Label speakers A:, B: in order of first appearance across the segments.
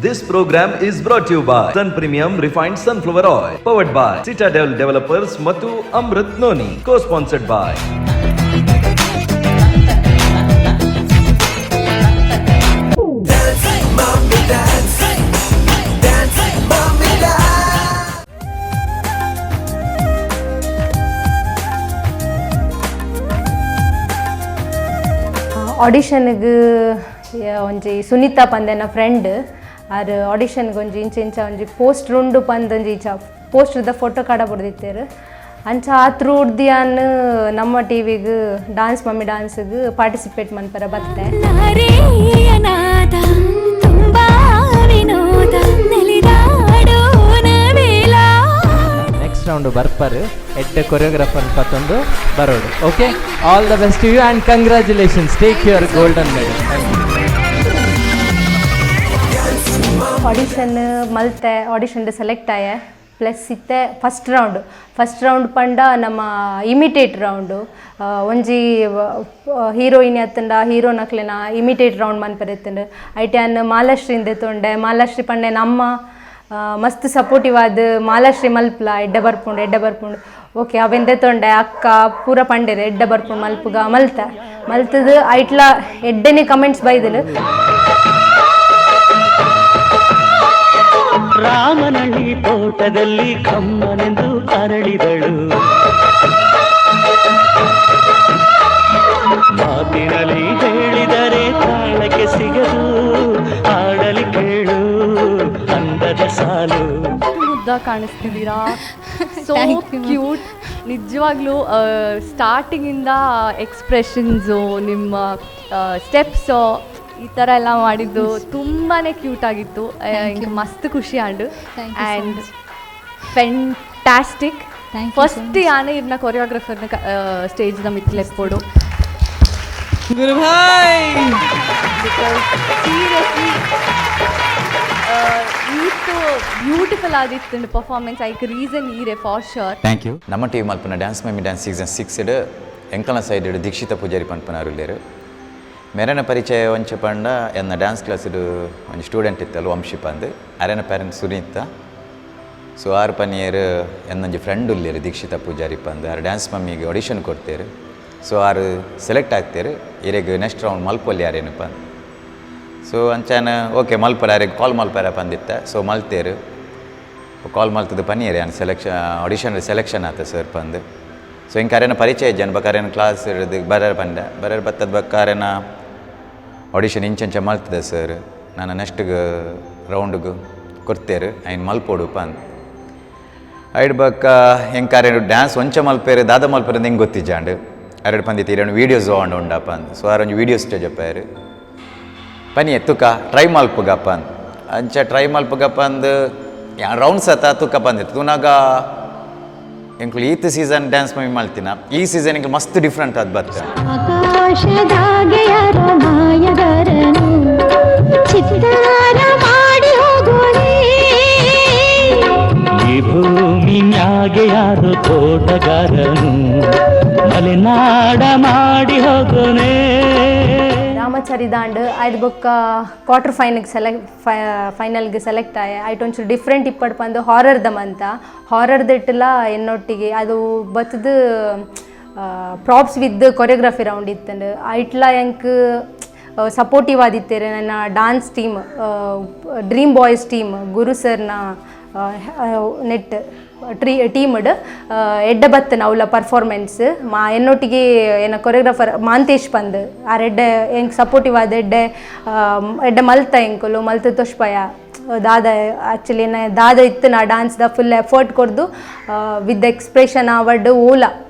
A: This program is brought you by Sun Premium Refined Sunflower Oil, powered by Citadel Developers ಮತ್ತು Amrit Noni, co-sponsored by
B: ಆಡಿಷನ್ಗೆ ಒಂಜಿ Sunita ಪಂದೆನ friend ಆರ್ ಆಡಿಷನ್ಗೆ ಒಂಜಿ ಇಂಚ ಇಂಚ ಒಂಜಿ poster ಉಂಡು ಪಂದ್ ಒಂಜಿ ಇಂಚ ಪೋಸ್ಟರ್ದ ಫೋಟೋ ಕಾಡ ಬಡ್ದಿತ್ತೇರು. ಅಂಚ ಆ ತ್ರೂಡ್ದಿಯಾನ್ ನಮ್ಮ ಟಿವಿಗ್ ಡಾನ್ಸ್ ಮಮ್ಮಿ ಡಾನ್ಸ್ಗ್ ಪಾರ್ಟಿಸಿಪೇಟ್ ಮನ್ಪರ ಬತ್ತೆ.
C: ನಾದ ತುಂಬಾ ವಿನೋದ ನಲಿದಾಡೋಣ ವೇಲ.
D: ನೆಕ್ಸ್ಟ್ ರೌಂಡ್ ಬರ್ಪರ್ ಎಡ್ಡೆ choreographer ಪತ್ತೊಂದು ಬರೋಡು. Okay, all the best you and congratulations, take your golden medal. Thank you.
B: Audition ಮಲ್ತೆ, audition select ಆಯ. ಪ್ಲಸ್ ಇತ್ತೆ ಫಸ್ಟ್ ರೌಂಡ್. ಫಸ್ಟ್ ರೌಂಡ್ ಪಂಡ ನಮ್ಮ ಇಮಿಟೇಟ್ ರೌಂಡು. ಒಂಜಿ ಹೀರೋಯಿನ್ ಅತ್ತಂಡ ಹೀರೋನಕ್ಲೆನ ಇಮಿಟೇಟ್ ರೌಂಡ್ ಮನ್ಪರೆ ಇತ್ತಂಡ್. ಐಟ್ ಯಾನ್ ಮಾಲಾಶ್ರೀನ್ ದೆತೊಂಡೆ. ಮಾಲಾಶ್ರೀ ಪಂಡೆ ನಮ್ಮ ಮಸ್ತ್ ಸಪೋರ್ಟಿವ್ ಆದ್ ಮಾಲಾಶ್ರೀ ಮಲ್ಪ್ಲ, ಎಡ್ಡೆ ಬರ್ಪುಂಡು, ಎಡ್ಡೆ ಬರ್ಪುಂಡು. ಓಕೆ, ಅವೆನ್ ದೆತೊಂಡೆ. ಅಕ್ಕ ಪೂರ ಪಂಡೆರ್, ಎಡ್ಡೆ ಬರ್ಪುಂಡು, ಮಲ್ಪುಗ. ಮಲ್ತ. ಮಲ್ತದು ಐಟ್ಲ ಎಡ್ಡೆನೆ ಕಮೆಂಟ್ಸ್ ಬೈದಲು.
E: ರಾಮನಳ್ಳಿ ತೋಟದಲ್ಲಿ ಕಮ್ಮನೆಂದು ಅರಳಿದಳು. ಮಾತಿನಲ್ಲಿ ಹೇಳಿದರೆ ತಾಳಕ್ಕೆ ಸಿಗದು, ಹಾಡಲಿ ಕೇಳು ಅಂದದ ಸಾಲು.
F: ಮುದ್ದ ಕಾಣಿಸ್ತಿದ್ದೀರಾ, ಸೋ ಕ್ಯೂಟ್. ನಿಜವಾಗ್ಲೂ ಸ್ಟಾರ್ಟಿಂಗಿಂದ ಎಕ್ಸ್ಪ್ರೆಷನ್ಸು, ನಿಮ್ಮ ಸ್ಟೆಪ್ಸು, ಈ ಥರ ಎಲ್ಲ ಮಾಡಿದ್ದು ತುಂಬಾ ಕ್ಯೂಟ್ ಆಗಿತ್ತು. ಇಂಕ್ ಮಸ್ತ್ ಖುಷಿ ಆಂಡ್. And fantastic. ಫಸ್ಟ್ ಯಾನೆ ಇರ್ನ ಕೊರಿಯೋಗ್ರಫರ್ನ ಸ್ಟೇಜ್ನ ಮಿತ್ಲೆಪ್ಪೋಡು.
D: ಗುರು ಭಾಯ್.
F: ಸೀರಿಯಸ್ಲಿ, ಈತ್ ಬ್ಯೂಟಿಫುಲ್ ಆದಿತ್ತು ಪರ್ಫಾರ್ಮೆನ್ಸ್, ಐಕ್ ರೀಸನ್ ಈರೆ ಫಾರ್ ಶೋರ್.
D: Thank you.
G: ನಮ್ಮ ಟಿ ವಿ ಮಲ್ಪನ ಡ್ಯಾನ್ಸ್ ಮಮ್ಮಿ ಡ್ಯಾನ್ಸ್ ಸೀಸನ್ 6 ಎಂಕಲ್ನ ಸೈಡ್ ದೀಕ್ಷಿತ ಪೂಜಾರಿ ಪನ್ಪನರು ಉಲ್ಲೇರು. ಮೆರೆನ ಪರಿಚಯ ಒಂಚ ಪಂಡ, ಎನ್ನ ಡ್ಯಾನ್ಸ್ ಕ್ಲಾಸಿಡು ಒಂಜಿ ಸ್ಟೂಡೆಂಟ್ ಇತ್ತಲ್ಲ ವಂಶಿ ಪಂದ್, ಅರೆನ ಪೇರೆಂಟ್ಸ್ ಸುನೀತ. ಸೊ ಆರು ಪನಿಯರ್ ಎನ್ನೊಂಜಿ ಫ್ರೆಂಡ್ ಉಲ್ಲೇರು ದೀಕ್ಷಿತ ಪೂಜಾರಿ ಪಂದ್, ಆರು ಡ್ಯಾನ್ಸ್ ಮಮ್ಮಿಗೆ ಆಡಿಷನ್ ಕೊಡ್ತೇರು. ಸೊ ಆರು ಸೆಲೆಕ್ಟ್ ಆಗ್ತೇರು, ಇರೆಗ್ ನೆಕ್ಸ್ಟ್ ರೌಂಡ್ ಮಲ್ಪೊಲಿ ಯಾರೇನು ಪಂದ್. ಸೊ ಅಂಚಾನ ಓಕೆ, ಮಲ್ಪರ, ಯಾರಿಗೆ ಕಾಲ್ ಮಲ್ಪರ ಪಂದಿತ್ತ. ಸೊ ಮಲ್ತೇರು. ಕಾಲ್ ಮಲ್ತದ ಪನಿಯರ್, ಯಾನ್ ಸೆಲೆಕ್ಷನ್ ಆಡಿಷನ್ ಸೆಲೆಕ್ಷನ್ ಆತ ಸರ್ ಪಂದ್. ಸೊ ಇಂಕ ಅರೇನ ಪರಿಚಯ ಜನ ಬೊಕ ಅರೇನ ಕ್ಲಾಸ್ ಹಿಡ್ದು ಬರರ್ ಪಂಡ. ಬರರ್ ಬತ್ತದ ಬೊಕ್ಕ ಅರೇನ ಆಡಿಷನ್ ಇಂಚಂಚ ಮಲ್ತದೆ ಸರ್, ನಾನು ನೆಕ್ಸ್ಟ್ಗೆ ರೌಂಡ್ಗೆ ಕೊಡ್ತೇರು, ಐನ್ ಮಲ್ಪೋಡು ಪಂದ್. ಐಡ್ ಬೊಕ್ಕ ಎಂಕ ಅರೇನು ಡ್ಯಾನ್ಸ್ ಒಂಚ ಮಲ್ಪೇರು, ದಾದ ಮಲ್ಪೇರು ಹಿಂಗೆ ಗೊತ್ತಿಜ್ಜಾಂಡ್. ಅರೆಡು ಪಂದಿತ್ತು, ಇರೇನು ವೀಡಿಯೋಸ್ ಆಂಡ್ ಉಂಡಪ್ಪ ಅಂದ್. ಸೊ ಆರೊಂಜಿ ವೀಡಿಯೋಸ್ ಜಪ್ಪಾರು. ಪನಿ ತುಕ ಟ್ರೈ ಮಲ್ಪುಗಪ್ಪ ಅಂದ್. ಅಂಚ ಟ್ರೈ ಮಲ್ಪುಗಪ್ಪ ಅಂದ್, ರೌಂಡ್ಸ್ ಆತ ತುಕ ಬಂದಿತ್ತು. ತೂನಾಗ ಎಂಕ್ಲು ಈತ್ ಸೀಸನ್ ಡ್ಯಾನ್ಸ್ ಮಮ್ಮಿ ಮಲ್ತಿನ, ಈ ಸೀಸನ್ ಎಂಕ್ಲು ಮಸ್ತ್ ಡಿಫ್ರೆಂಟ್ ಅದು ಬತ್ತೆ.
C: ಆಕಾಶದಾಗೆಯರ ಮಾಯಗಾರನು ಚಿತ್ತಾರ ಮಾಡಿ ಹೋಗೋಣೆ.
E: ಈ ಭೂಮಿ ಮ್ಯಾಗೆ ಯಾರು ತೋಟಗಾರನು ಮಲೆನಾಡ ಮಾಡಿ ಹೋಗೋನೆ.
B: ರಾಮಾಚಾರಿ ದಾಂಡ್ ಆಯ್ದು ಬೊಕ್ಕ ಕ್ವಾರ್ಟರ್ ಫೈನಲ್ಗೆ ಸೆಲೆಕ್ಟ್, ಫೈನಲ್ಗೆ ಸೆಲೆಕ್ಟ್ ಆಯ. ಐಟ್ ಒಂಚೂರು ಡಿಫ್ರೆಂಟ್ ಇಪ್ಪಡ್ ಪಂದು ಹಾರರ್ದ ಮಂತ. ಹಾರರ್ದಿಟ್ಟಲ ಎನ್ನೊಟ್ಟಿಗೆ ಅದು ಬತ್ತದು ಪ್ರಾಪ್ಸ್ ವಿತ್ ಕೊರಿಯೋಗ್ರಫಿ ರೌಂಡ್ ಇತ್ತಂಡು. ಐಟ್ಲ ಎಂಕ್ ಸಪೋರ್ಟಿವ್ ಆದಿತ್ತೇರೆ ನನ್ನ dance team, dream boys team, ಗುರು ಸರ್ನ ನೆಟ್ ಟ್ರೀ ಟೀಮ್ಡ್ ಎಡ್ಡೆ ಬತ್ತನ ಅವಳ ಪರ್ಫಾರ್ಮೆನ್ಸ್. ಮಾ ಎನ್ನೊಟ್ಟಿಗೆ ಏನ ಕೊರಿಯೋಗ್ರಾಫರ್ ಮಾಂತೇಶ್ ಪಂದ್ ಆರ್ ಎಡ್ಡೆ ಎಂಕ್ ಸಪೋರ್ಟಿವ್ ಆದ ಎಡ್ಡೆ ಎಡ್ಡೆ ಮಲ್ತ. ಎಂಕುಲು ಮಲ್ತ ತೊಷ್ಪಯ ದಾದ ಆ್ಯಕ್ಚುಲಿ ನ ದಾದ ಇತ್ತು ನಾ ಡಾನ್ಸ್ the full effort ಕೊರ್ದು, ವಿತ್ ಎಕ್ಸ್ಪ್ರೆಷನ್ ಆವಡ್ ಓಲ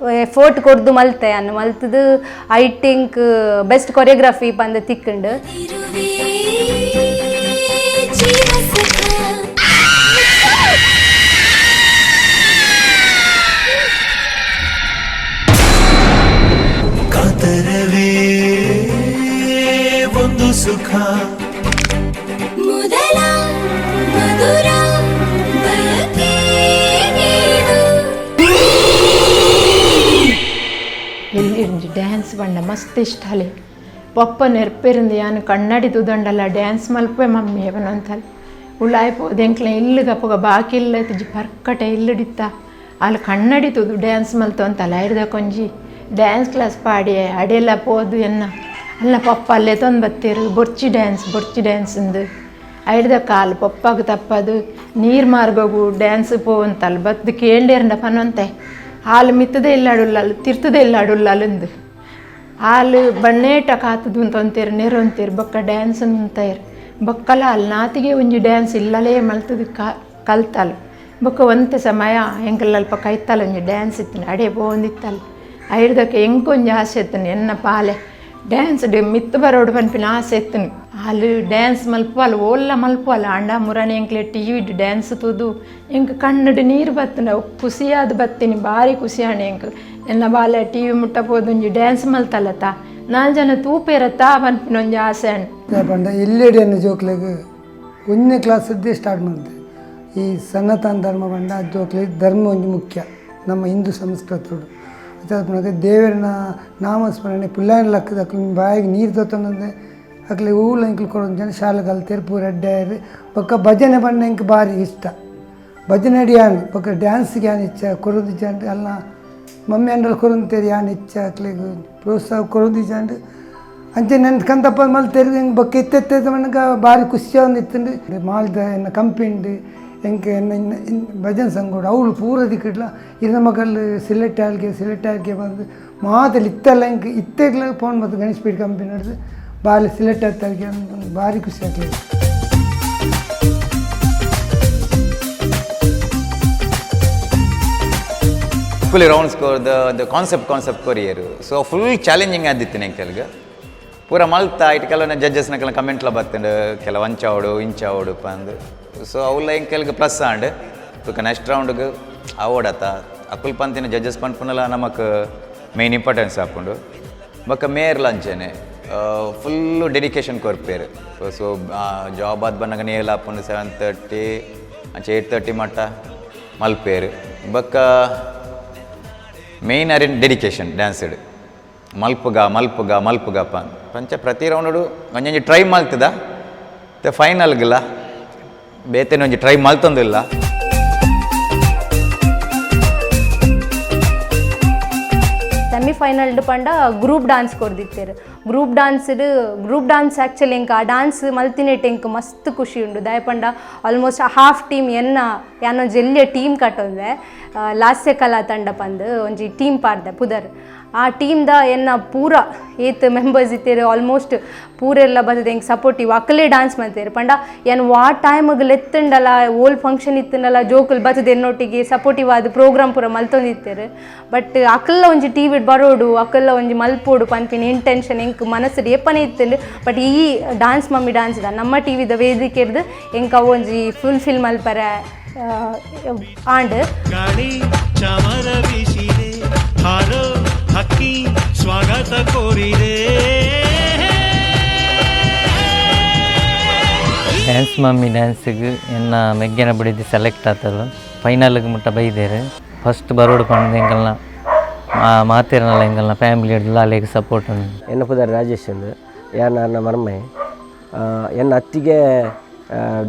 B: ಎಫರ್ಟ್ ಕೊರ್ದು ಮಲ್ತೆ ಅನ್ನು. ಮಲ್ತದು I think best choreography ಪಂದ್ ತಿಕ್ಕಂಡು.
C: ಇರುವೆ ಜೀವ ಸುಖ.
E: ಕಾತರವೇ ಒಂದು ಸುಖ.
C: ಮೊದಲ ಮಧುರ ಬಯಕೆ ನೀನು.
H: ಎಲ್ಲಿ ಡ್ಯಾನ್ಸ್ ಬಣ್ಣ ಮಸ್ತ್ ಇಷ್ಟ ಅಲೆ. ಪಪ್ಪ ನೆರ್ಪೆರಿಂದ ಯಾನು ಕಣ್ಣಾಡಿ ತುದಂಡಲ್ಲ, ಡ್ಯಾನ್ಸ್ ಮಲ್ಪೆ ಮಮ್ಮಿ ಅಂತಲ್ಲ. ಉಳ್ಳಾಯ ಪೋದು ಎಂಕ್ಲ ಇಲ್ಲುಗ ಅಪ್ಪಗ ಬಾಕಿ ಇಲ್ಲ ತಿಜಿ ಪರ್ಕಟೆ ಇಲ್ಲುಡಿತ್ತ ಅಲ್ಲಿ ಕನ್ನಡಿ ತೂದು ಡ್ಯಾನ್ಸ್ ಮಲ್ತೊಂತಲ್ಲ ಐರ್ದ ಕೊಂಜಿ ಡ್ಯಾನ್ಸ್ ಕ್ಲಾಸ್ ಪಾಡಿ ಅಡೆಲ್ಲ ಪೋದು ಎನ್ನ ಅಲ್ಲ ಪಪ್ಪ ಅಲ್ಲೇ ತೊಂದು ಬತ್ತೀರು ಬೊರ್ಚಿ ಡ್ಯಾನ್ಸ್ ಬೊರ್ಚಿ ಡ್ಯಾನ್ಸ್ ಇಂದು ಐಡ್ದ ಕಾಲು ಪಪ್ಪಾಗ ತಪ್ಪದು ನೀರು ಮಾರ್ಗೋಗು ಡ್ಯಾನ್ಸ್ ಪೋವಂತಲ್ಲ ಬದ್ದು ಕೇಂಡೇರಂಡ ಪನೊಂತೆ ಹಾಲು ಮಿತ್ತದೇ ಇಲ್ಲ ಅಡುಲ್ಲಲು ತಿರ್ತದೇ ಇಲ್ಲ ಅಡುಲ್ಲಲಂದು ಹಾಲು ಬಣ್ಣೇಟ ಕಾತದು ಅಂತಂತೀರು ನೆರೊಂತೀರು ಬೊಕ್ಕ ಡ್ಯಾನ್ಸ್ ಅಂತಾಯಿರು ಬೊಕ್ಕಲ ಅಲ್ಲಿ ನಾತಿಗೆ ಒಂಜಿ ಡ್ಯಾನ್ಸ್ ಇಲ್ಲಲೇ ಮಲ್ತದು ಕಲ್ತಲ್ ಬೊಕ್ಕ ಒಂತೆ ಸಮಯ ಎಂಕಲ್ ಅಲ್ಪ ಕೈತಲ್ ಒಂಜಿ ಡ್ಯಾನ್ಸ್ ಇತ್ತು ಅಡೆ ಪೋವೊಂದಿತ್ತಲ್ಲ ಐಡ್ದಕ್ಕೆ ಎಂಕೊಂಜಿ ಆಸೆ ಇತ್ತು ಎನ್ನ ಪಾಲೆ ಡ್ಯಾನ್ಸ್ ಮಿತ್ತು ಬರೋಡು ಪನ್ಪಿನ ಆಸೆ ಇತ್ತು. ಅಲ್ಲಿ ಡ್ಯಾನ್ಸ್ ಮಲ್ಪುವಲ್ಲ ಓಲ್ಲ ಮಲ್ಪುವಲ್ಲ ಅಂಡ ಮುರಾಣಿ ಎಂಕ್ಲೆ ಟಿವಿ ಡ್ಯಾನ್ಸ್ ತೂದು ಎಂಕ್ ಕಣ್ಣಡು ನೀರು ಬತ್ತುಂಡು ಅವು ಖುಷಿಯಾದ ಬತ್ತೀನಿ ಭಾರಿ ಖುಷಿ ಎಂಕ್ ಎನ್ನ ಬಾಲೆ ಟಿವಿ ಮುಟ್ಟ ಪೋದು ಒಂಜಿ ಡ್ಯಾನ್ಸ್ ಮಲ್ತಲ್ಲತ್ತ ನಾಲ್ ಜನ ತೂಪೇರತ್ತಾ ಪನ್ಪಿನ ಒಂಜಿ ಆಸೆ ಅಂಡ್
I: ಪಂಡ ಎಲ್ಲೆಡೆ ಅನ್ನ ಜೋಕ್ಲೆಗ್ ಒಂಜನೇ ಕ್ಲಾಸದ್ದೇ ಸ್ಟಾರ್ಟ್ ಮಲ್ತೆ. ಈ ಸನಾತನ ಧರ್ಮ ಪಂಡ ಜೋಕ್ಲೆ ಧರ್ಮ ಒಂಜಿ ಮುಖ್ಯ ನಮ್ಮ ಹಿಂದೂ ಸಂಸ್ಕೃತಿಡು. ಪುನಗ ದೇವರನ ನಾಮಸ್ಮರಣೆ ಪುಲ್ಲಾಯನ ಲಕ್ಕದ ಅಕ್ಲು ಬಾಯಿಗೆ ನೀರು ತತ್ತೊಂದಂದೆ ಅಕ್ಲೆ ಊಲ ಎಂಕ್ಲು ಕೊಡೊಂದು ಜನ ಶಾಲೆ ಕಲ್ತೇರು ಪೂರ ಅಡ್ಡಾಯರು. ಬೊಕ್ಕ ಭಜನೆ ಪಂಡ ಎಂಕ್ ಬಾರಿ ಇಷ್ಟ. ಭಜನೆ ಅಡಿ ಯಾನ್ ಬೊಕ್ಕ ಡ್ಯಾನ್ಸ್ಗೆ ಯಾನ್ ಇಚ್ಛ ಕೊರೊಂದಿಜ್ಜಾಂಡ್ ಅಲ್ಲ ಮಮ್ಮಿ ಅಂಡಲ್ ಕೊರೊಂತೇರು ಯಾನ್ ಇಚ್ಛ ಅಕ್ಲೆಗ್ ಪ್ರೋತ್ಸಾಹ ಕೊರೊಂದಿಜ್ಜಾಂಡ್ ಅಂಚೆ ನನ್ ಕಂತಪ್ಪ ಮಲ್ತೇರು ಎಂಕ್ ಬೊಕ್ಕ ಇತ್ತೆತ್ತೆ ಮನಗ ಬಾರಿ ಖುಷಿ ಇತ್ತುಂಡು. ಮಾಲ್ದ ಎನ್ನ ಕಂಪಿಂಡು ಎಂಕ್ ಎನ್ನ ಭಜನ್ ಸಂಗೋಡು ಅವಳು ಪೂರ ದಿಕ್ಕಿಡ್ಲ ಇರ್ನ ಮಗಲ್ ಸಿಲೆಕ್ಟ್ ಆಲ್ಗೆ ಸಿಲೆಕ್ಟ್ ಆಲ್ಗೆ ಬಂದು ಮಾತಲ್ಲಿ ಇತ್ತೆಲ್ಲ ಎಂಕ್ ಇತ್ತೆಗ್ಲ ಫೋನ್ ಮತ್ತು ಗಣೇಶ್ ಪೀಠ ಕಂಪನಿ ನಡೆದು ಬಾರಿ ಸಿಲೆಕ್ಟ್ ಆಗ್ತಾಲ್ಗೆ ಭಾರಿ ಖುಷಿ ಆಗ್ತದೆ.
G: Full round score the concept concept courier. So full challenging ಆದಿತ್ತು ಎಂಕೆಲ್ಗ ಪೂರ ಮಲ್ತ ಇಟ್ಟು ಕೆಲವೊಂದು ಜಡ್ಜಸ್ನ ಕೆಲವು ಕಮೆಂಟ್ಲ ಬತ್ತಂಡು ಕೆಲವು ಅಂಚಾವಡು ಇಂಚಾವಡು ಪಂದು. ಸೊ ಅವುಲ್ಲ ಎಂಕೆಲ್ಗ ಪ್ಲಸ್ ಆಂಡ್ ಬೊಕ ನೆಕ್ಸ್ಟ್ ರೌಂಡ್ಗೆ ಅವಡತ ಅಕುಲ್ ಪಂತಿನ ಜಡ್ಜಸ್ ಪನ್ಪುನಲ ನಮಕ್ ಮೇನ್ ಇಂಪಾರ್ಟೆನ್ಸ್ ಆಪುಂಡು. ಬೊಕ ಮೇರ್ಲ ಅಂಚೆನೆ ಫುಲ್ಲು ಡೆಡಿಕೇಶನ್ ಕೊರ್ಪೇರು. ಸೊ ಜಾಬ್ ಆದ್ ಬನ್ನಗ ನೇಲ್ ಆಪುಂಡು 7:30 ಅಂಚೆ 8:30 ಮಟ್ಟ ಮಲ್ಪೇರು. ಬೊಕ ಮೇನ್ ಅರಿನ್ ಡೆಡಿಕೇಶನ್ ಡ್ಯಾನ್ಸ್ಡ್ ಮಲ್ಪುಗ ಮಲ್ಪುಗ ಮಲ್ಪುಗ ಪಂಚ ಪ್ರತಿ ರೌಂಡು ಒಂಜೊಂಜಿ ಟ್ರೈ ಮಲ್ತದ ಫೈನಲ್ಗಿಲ್ಲ ಬೇತೇನೆ ಒಂಜಿ ಟ್ರೈ ಮಲ್ತೊಂದಿಲ್ಲ.
B: ಸೆಮಿಫೈನಲ್ ಪಂಡ ಗ್ರೂಪ್ ಡಾನ್ಸ್ ಕೊರ್ದಿತ್ತೇರು. Group dance group dance actually ಎಂಕ್ ಆ ಡಾನ್ಸ್ ಮಲ್ತಿನೆಟ್ ಎಂಕ್ ಮಸ್ತ್ ಖುಷಿ ಉಂಡು. ದಾಯ ಪಂಡ almost half team ಎನ್ನ ಯಾನೊಂಜಿ ಎಲ್ಲಿಯ ಟೀಮ್ ಕಟ್ಟೊಂದೆ ಲಾಸ್ಯ ಕಲಾ ತಂಡ ಪಂದ್ ಒಂಜಿ ಟೀಮ್ ಪಾಡ್ದೆ ಪುದರ್. ಆ ಟೀಮ್ದ ಎನ್ನ ಪೂರ ಏತ್ ಮೆಂಬರ್ಸ್ ಇತ್ತೇರು ಆಲ್ಮೋಸ್ಟ್ ಪೂರೆಲ್ಲ ಬತ್ತದ ಎಂಕ್ ಸಪೋರ್ಟಿವ್ ಅಕ್ಕಲೇ ಡಾನ್ಸ್ ಮಲ್ತೇರು. ಪಂಡ ಏನ್ ವಾ ಟೈಮ್ಗೆ ಲೆತ್ತುಂಡಲ ಓಲ್ ಫಂಕ್ಷನ್ ಇತ್ತುಂಡಲ ಜೋಕುಲ್ ಬತ್ತದ ಎನ್ನೊಟ್ಟಿಗೆ ಸಪೋರ್ಟಿವ್ ಆದ್ ಪ್ರೋಗ್ರಾಮ್ ಪೂರ ಮಲ್ತೊಂದಿತ್ತೇರು. ಬಟ್ ಅಕಲ್ಲ ಒಂಜಿ ಟಿವಿಡ್ ಬರೋಡು ಅಕಲ್ಲ ಒಂಜಿ ಮಲ್ಪೋಡು ಪನ್ಪಿನ ಇಂಟೆನ್ಷನ್ ಎಂಕ್ ಮನಸ್ಸುಡು ಏಪನೆ ಇತ್ತುಂಡು. ಬಟ್ ಈ dance mummy dance ದ ನಮ್ಮ ಟಿವಿದ ವೇದಿಕೆರ್ದು ಎಂಕ್ ಅವು ಒಂಜಿ ಫುಲ್ಫಿಲ್ ಮಲ್ಪರೆ ಆಂಡ್.
E: ಗಾಳಿ ಚಾಮರ ಬೀಸಿದೆ ಹಾರೋ ಹಕ್ಕಿ ಸ್ವಾಗತ ಕೋರಿದೆ.
J: ಡ್ಯಾನ್ಸ್ ಮಮ್ಮಿ ಡ್ಯಾನ್ಸಿಗೆ ಎನ್ನ ಮೆಗ್ಗೆನ ಬಿಡಿದ್ದು ಸೆಲೆಕ್ಟ್ ಆತಲ್ಲ ಫೈನಲ್ಗೆ ಮುಟ್ಟ ಬೈದೇರು. ಫಸ್ಟ್ ಬರೋಡು ಪಂಡ ಎಂಕಲ್ನ ಮಾತಿರನಲ್ಲ ಎಂಕಲ್ನ ಫ್ಯಾಮಿಲಿ ಲಾಲೆಗ್ ಸಪೋರ್ಟ್ ಉಂಡು.
K: ಎನ್ನ ಪುದರ್ ರಾಜೇಶ್ ಅಂದು ಯಾನ್ ಅನ್ನ ಮರ್ಮೆ ಎನ್ನ ಅತ್ತಿಗೆ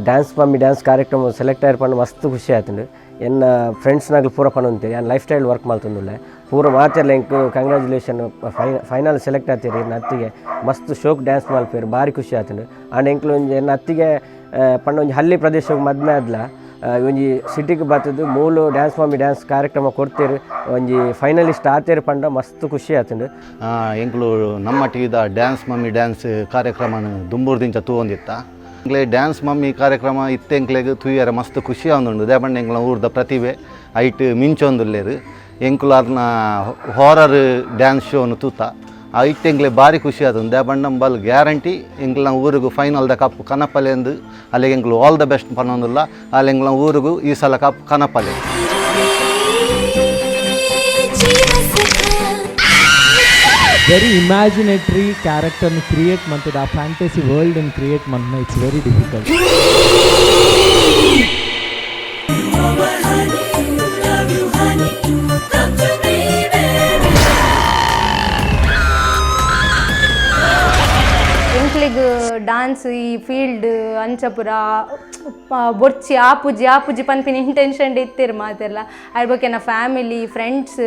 K: dance mummy dance ಕಾರ್ಯಕ್ರಮ ಸೆಲೆಕ್ಟ್ ಆಯಿರ್ ಪಂಡ ಮಸ್ತ್ ಖುಷಿ ಆತುಂಡು. ಎನ್ನ ಫ್ರೆಂಡ್ಸ್ನಾಗ್ಲು ಪೂರ ಪನೊಂತೇರು ಯಾನ್ life style work ಮಲ್ತೊಂದುಲ್ಲೆ ಪೂರ ಮಾತೆರ್ಲ ಎಂಕ್ ಕಂಗ್ರ್ಯಾಚುಲೇಷನ್ ಫೈನಲ್ ಸೆಲೆಕ್ಟ್ ಆತೀರಿ. ಎನ್ನ ಅತ್ತಿಗೆ ಮಸ್ತ್ ಶೋಕ್ ಡ್ಯಾನ್ಸ್ ಮಲ್ಪೇರು ಭಾರಿ ಖುಷಿ ಆತುಂಡು. ಆಂಡ ಎಂಕ್ಲು ಒಂಜಿ ಎನ್ನ ಅತ್ತಿಗೆ ಪಂಡ ಒಂಜಿ ಹಳ್ಳಿ ಪ್ರದೇಶಗ್ ಮದ್ಮೆ ಆದ್ಲ ಒಂಜಿ ಸಿಟಿಗೆ ಬತ್ತದು ಮೂಲು dance mummy dance ಕಾರ್ಯಕ್ರಮ ಕೊಡ್ತೇರು ಒಂಜಿ ಫೈನಲಿಸ್ಟ್ ಆತೇರು ಪಂಡ ಮಸ್ತ್ ಖುಷಿ ಆತುಂಡು.
L: ಎಂಕ್ಲು ನಮ್ಮ ಟಿವಿದ dance mummy dance ಕಾರ್ಯಕ್ರಮನ ದುಂಬೂರ್ದಿಂಚ ತೂವೊಂದಿತ್ತ. ಎಂಕ್ಲೆ ಡ್ಯಾನ್ಸ್ ಮಮ್ಮಿ ಕಾರ್ಯಕ್ರಮ ಇತ್ತೆ ಎಂಕ್ಲೆಗ್ ತೂಯರೆ ಮಸ್ತ್ ಖುಷಿ ಆವೊಂದುಂಡು. ದೇಪಂಡ ಎಂಕ್ಲ ಊರ್ದ ಪ್ರತಿಭೆ ಐಟ್ ಮಿಂಚೊಂದುಲ್ಲೆರ್. ಎಂಕುಲು ಅರ್ನ ಹಾರರ್ ಡ್ಯಾನ್ಸ್ ಶೋನು ತೂತ ಐಟ್ ಎಂಕ್ಲೆ ಭಾರಿ ಖುಷಿ ಆತುಂಡು. ದೇಪಂಡ ಬಲ್ ಗ್ಯಾರಂಟಿ ಎಂಕ್ಲ ಊರುಗು ಫೈನಲ್ದ ಕಪ್ ಕನಪಲೆ ಅಂದು ಅಲ್ಲಿಗೆ ಎಂಕ್ಲು all the best ಪನ್ನೊಂದುಲ್ಲ. ಅಲ್ಲಿ ಎಂಕ್ಲ ಊರುಗು ಈ ಸಲ ಕಪ್ ಕನಪಲೆ.
D: ವೆರಿ ಇಮ್ಯಾಜಿನೇಟರಿ ಕ್ಯಾರೆಕ್ಟರ್ನ ಕ್ರಿಯೇಟ್ ಮಂತದ ಆ ಫ್ಯಾಂಟಸಿ ವರ್ಲ್ಡನ್ನು ಕ್ರಿಯೇಟ್ ಮಂತ್ನ it's very difficult.
B: ಎಂಕ್ಲೆಗ್ dance ಈ ಫೀಲ್ಡ್ ಅಂಚ ಅಂಚ ಪೂರ ಬೊರ್ಚಿ ಆಪುಜಿ ಆಪುಜಿ ಪನ್ಪಿನ ಇಂಟೆನ್ಷನ್ ಇತ್ತೆರ್ ಮಾತೆರ್ಲ. ಐಡ್ ಬೊಕ್ಕ ಎನ್ನ ಫ್ಯಾಮಿಲಿ, ಫ್ರೆಂಡ್ಸ್,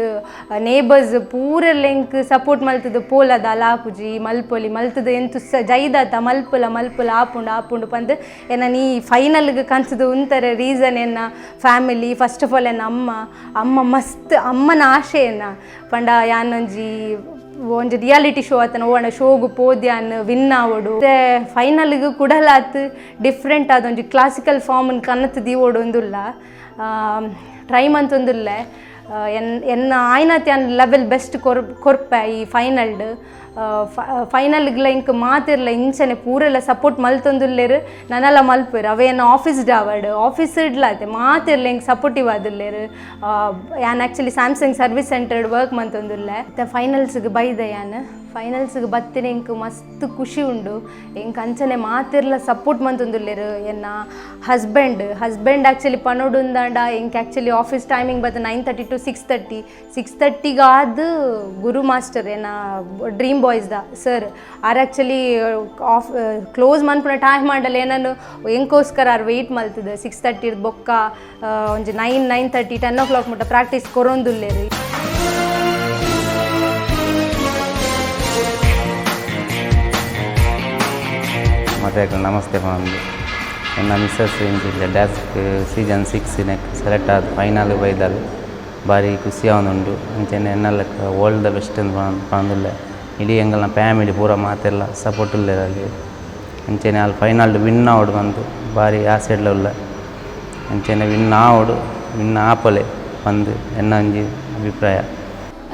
B: ನೇಬರ್ಸ್ ಪೂರೆರ್ಲ ಎಂಕ್ ಸಪೋರ್ಟ್ ಮಲ್ತುದು ಪೋಲ ದಾಲ ಆಪುಜಿ ಮಲ್ಪೊಲಿ ಮಲ್ತುದು ಎಂತು ಜೈದಾತ ಮಲ್ಪುಲ ಮಲ್ಪುಲ ಆಪುಂಡು ಆಪುಂಡು ಪಂದ್ ಎನ್ನ ನೀ ಫೈನಲ್ಗೆ ಕನ್ಸದು ಉಂತಾರೆ ರೀಸನ್ ಎನ್ನ ಫ್ಯಾಮಿಲಿ. ಫಸ್ಟ್ ಆಫ್ ಆಲ್ ಎನ್ನ ಅಮ್ಮ ಅಮ್ಮ ಮಸ್ತ್ ಅಮ್ಮನ ಆಶೆ ಎನ್ನ ಪಂಡ ಯಾನೊಂಜಿ ಒಂಜಿ ರಿಯಾಲಿಟಿ ಶೋ ಆತನ ಓಣ ಶೋಗು ಪೋದ್ಯಾನ್ ವಿನ್ ಆವೊಡು ಫೈನಲ್ಗೆ ಕುಡಲಾತ್ ಡಿಫ್ರೆಂಟ್ ಆದೊಂಜಿ ಕ್ಲಾಸಿಕಲ್ ಫಾರ್ಮನ್ ಕನತ್ ದೀವೊಡು ಒಂದುಲ್ಲ ಟ್ರೈ ಮಂತೊಂದುಲ್ಲೆ ಎನ್ನ ಆಯ್ನತ್ ಯಾನ್ ಲೆವೆಲ್ ಬೆಸ್ಟ್ ಕೊರ್ಪೆ ಈ ಫೈನಲ್ಡ್ ಫೈನಲ್ಗ್ಲ ಇಂಕ್ ಮಾತಿರ್ಲ ಇಂಚನೆ ಪೂರೆಲ್ಲ ಸಪೋರ್ಟ್ ಮಲ್ತೊಂದುಲ್ಲೆರ್ ನನಲ ಮಲ್ಪೆರ್ ಅವೆ ಎನ್ನ ಆಫೀಸ್ ಡಾವಡ್ ಆಫೀಸ್ ಇಡ್ಲಾತೆ ಮಾತಿರ್ಲ ಇಂಕ್ ಸಪೋರ್ಟಿವ್ ಆದುಲ್ಲೆರ್. ಯಾನ್ ಆ್ಯಕ್ಚುಲಿ ಸ್ಯಾಮ್ಸಂಗ್ ಸರ್ವಿಸ್ ಸೆಂಟರ್ಡ್ ವರ್ಕ್ ಮಂತೊಂದುಲ್ಲೆ. ಮತ್ತು ಫೈನಲ್ಸ್ಗೆ ಬೈದೆ ಯಾನ್ ಫೈನಲ್ಸ್ಗೆ ಬತ್ತಿನ ಎಂಕ್ ಮಸ್ತ್ ಖುಷಿ ಉಂಡು. ಎಂಕ್ ಅಂಚನೆ ಮಾತಿರ್ಲ ಸಪೋರ್ಟ್ ಮಂತೊಂದುಲ್ಲೆರ್. ಎನ್ನ ಹಸ್ಬೆಂಡ್ ಹಸ್ಬೆಂಡ್ ಆ್ಯಕ್ಚುಲಿ ಪನೊಡುಂದಾಂಡ ಎಂಕ್ ಆ್ಯಕ್ಚುಲಿ ಆಫೀಸ್ ಟೈಮಿಂಗ್ ಬತ್ತ 9:30 ಟು 6:30 6:30ಗಾದ್ ಗುರು ಮಾಸ್ಟರ್ ಎನ್ನ dream boys the sir are actually of close ಮನ್ಪುನ ಟೈಮ್ ಮಾಡಲ್ಲ ಏನನ್ನು ಎಂಕೋಸ್ಕರ ಆರ್ ವೆಯ್ಟ್ ಮಲ್ತದೆ 6:30 ಬೊಕ್ಕ ಒಂಜಿ 9 9:30 10 o'clock ಮುಟ್ಟ ಪ್ರಾಕ್ಟೀಸ್ ಕೊರೊಂದುಲ್ಲೆರ್.
J: ಮತ್ತೆ ನಮಸ್ತೆ ಬಂದು ಎನ್ನ ಮಿಸ್ಸಸ್ ಇಂಚಿಲ್ಲ ಡ್ಯಾನ್ಸ್ ಸೀಸನ್ 6 ನೆಕ್ ಸೆಲೆಕ್ಟ್ ಆದ ಫೈನಲ್ ಬೈದಲ್ ಭಾರಿ ಖುಷಿ ಆವೊಂದುಂಡು. ಅಂಚನೆ ಎನ್ನಲಕ್ಕ ಆಲ್ ದ ಬೆಸ್ಟ್ ಅಂದ್ ಪನೊಂದುಲ್ಲೆ. ಇಡೀ ಎಂಕಲ್ನ ಫ್ಯಾಮಿಲಿ ಪೂರ ಮಾತೆರ್ಲ ಸಪೋರ್ಟ್ ಉಲ್ಲೆರ್ ಅಲ್ಲಿ. ಅಂಚನೆ ಅಲ್ಲಿ ಫೈನಲ್ ವಿನ್ ಆವೊಡು ಪಂದ್ ಭಾರಿ ಆಸೆಡ್ಲ ಉಲ್ಲ. ಅಂಚನೆ ವಿನ್ ಆವೊಡು ವಿನ್ ಆಪೊಲೆ ಪಂದ್ ಎನ್ನ ಒಂಜಿ ಅಭಿಪ್ರಾಯ.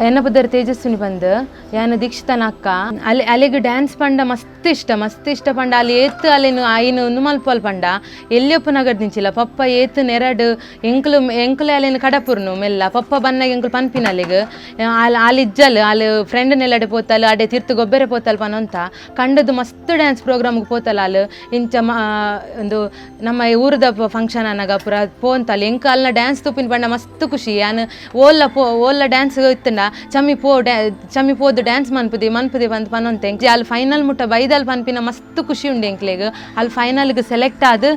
M: ಎನ್ನ ಪುದರ್ ತೇಜಸ್ವಿನಿ ಪಂದ್ ಯಾನ ದೀಕ್ಷಿತನ ಅಕ್ಕ. ಅಲ್ಲಿ ಅಲೆಗ್ ಡ್ಯಾನ್ಸ್ ಪಂಡ ಮಸ್ತ್ ಇಷ್ಟ ಮಸ್ತ್ ಇಷ್ಟ ಪಂಡ ಅಲ್ಲಿ ಏತ್ ಅಲೆನು ಐನು ಉಂದು ಮಲ್ಪೊಲ್ ಪಂಡ ಎಲ್ಲಿಯೊಪ್ಪು ನಗಡ್ ನಿಂಚಿಲ್ಲ ಪಪ್ಪ ಏತ್ ನೆರಡು ಎಂಕ್ಲು ಎಂಕ್ಲು ಅಲೆನು ಕಡಪುರ್ನು ಮೆಲ್ಲ ಪಪ್ಪ ಬನ್ನಾಗ ಎಂಕ್ಲು ಪನ್ಪಿನ ಅಲೆಗ್ ಆಲ್ ಆಲ್ ಇಜ್ಜಲ್ ಆಲ್ ಫ್ರೆಂಡ್ ನೆಲ್ಲಡೆ ಪೋತಲ್ ಅಡೆ ತಿರ್ತು ಗೊಬ್ಬೆರೆ ಪೋತಲ್ ಪನೊಂತ ಕಂಡದು ಮಸ್ತ್ ಡ್ಯಾನ್ಸ್ ಪ್ರೋಗ್ರಾಮ್ಗೆ ಪೋತಲ್ ಆಲ್ ಇಂಚ ಒಂದು ನಮ್ಮ ಊರದ ಫಂಕ್ಷನ್ ಅನ್ನಾಗ ಪೂರ ಪೋಂತಲ್ ಎಂಕ್ ಅಲ್ನ ಡ್ಯಾನ್ಸ್ ತೂಪಿನ ಪಂಡ ಮಸ್ತ್ ಖುಷಿ. ಯಾನ್ ಓಲ್ಲ ಪೋ ಓಲ್ಲ ಡ್ಯಾನ್ಸ್ ಇತ್ತಂಡ ಚಮ್ಮಿ ಪೋ ಡ್ಯಾ ಚಮ್ಮಿ ಪೋದು ಡ್ಯಾನ್ಸ್ ಮನ್ಪುದಿ ಮನ್ಪುದಿ ಪಂದ್ ಪನೊಂತೆ ಎಂಕ್ ಅಲ್ಲಿ ಫೈನಲ್ ಮುಟ್ಟ ಬೈದಲ್ ಪನ್ಪಿನ ಮಸ್ತ್ ಖುಷಿ ಉಂಡು ಎಂಕ್ಲೆಗ್. ಅಲ್ಲಿ ಫೈನಲ್ಗೆ ಸೆಲೆಕ್ಟ್ ಆದ್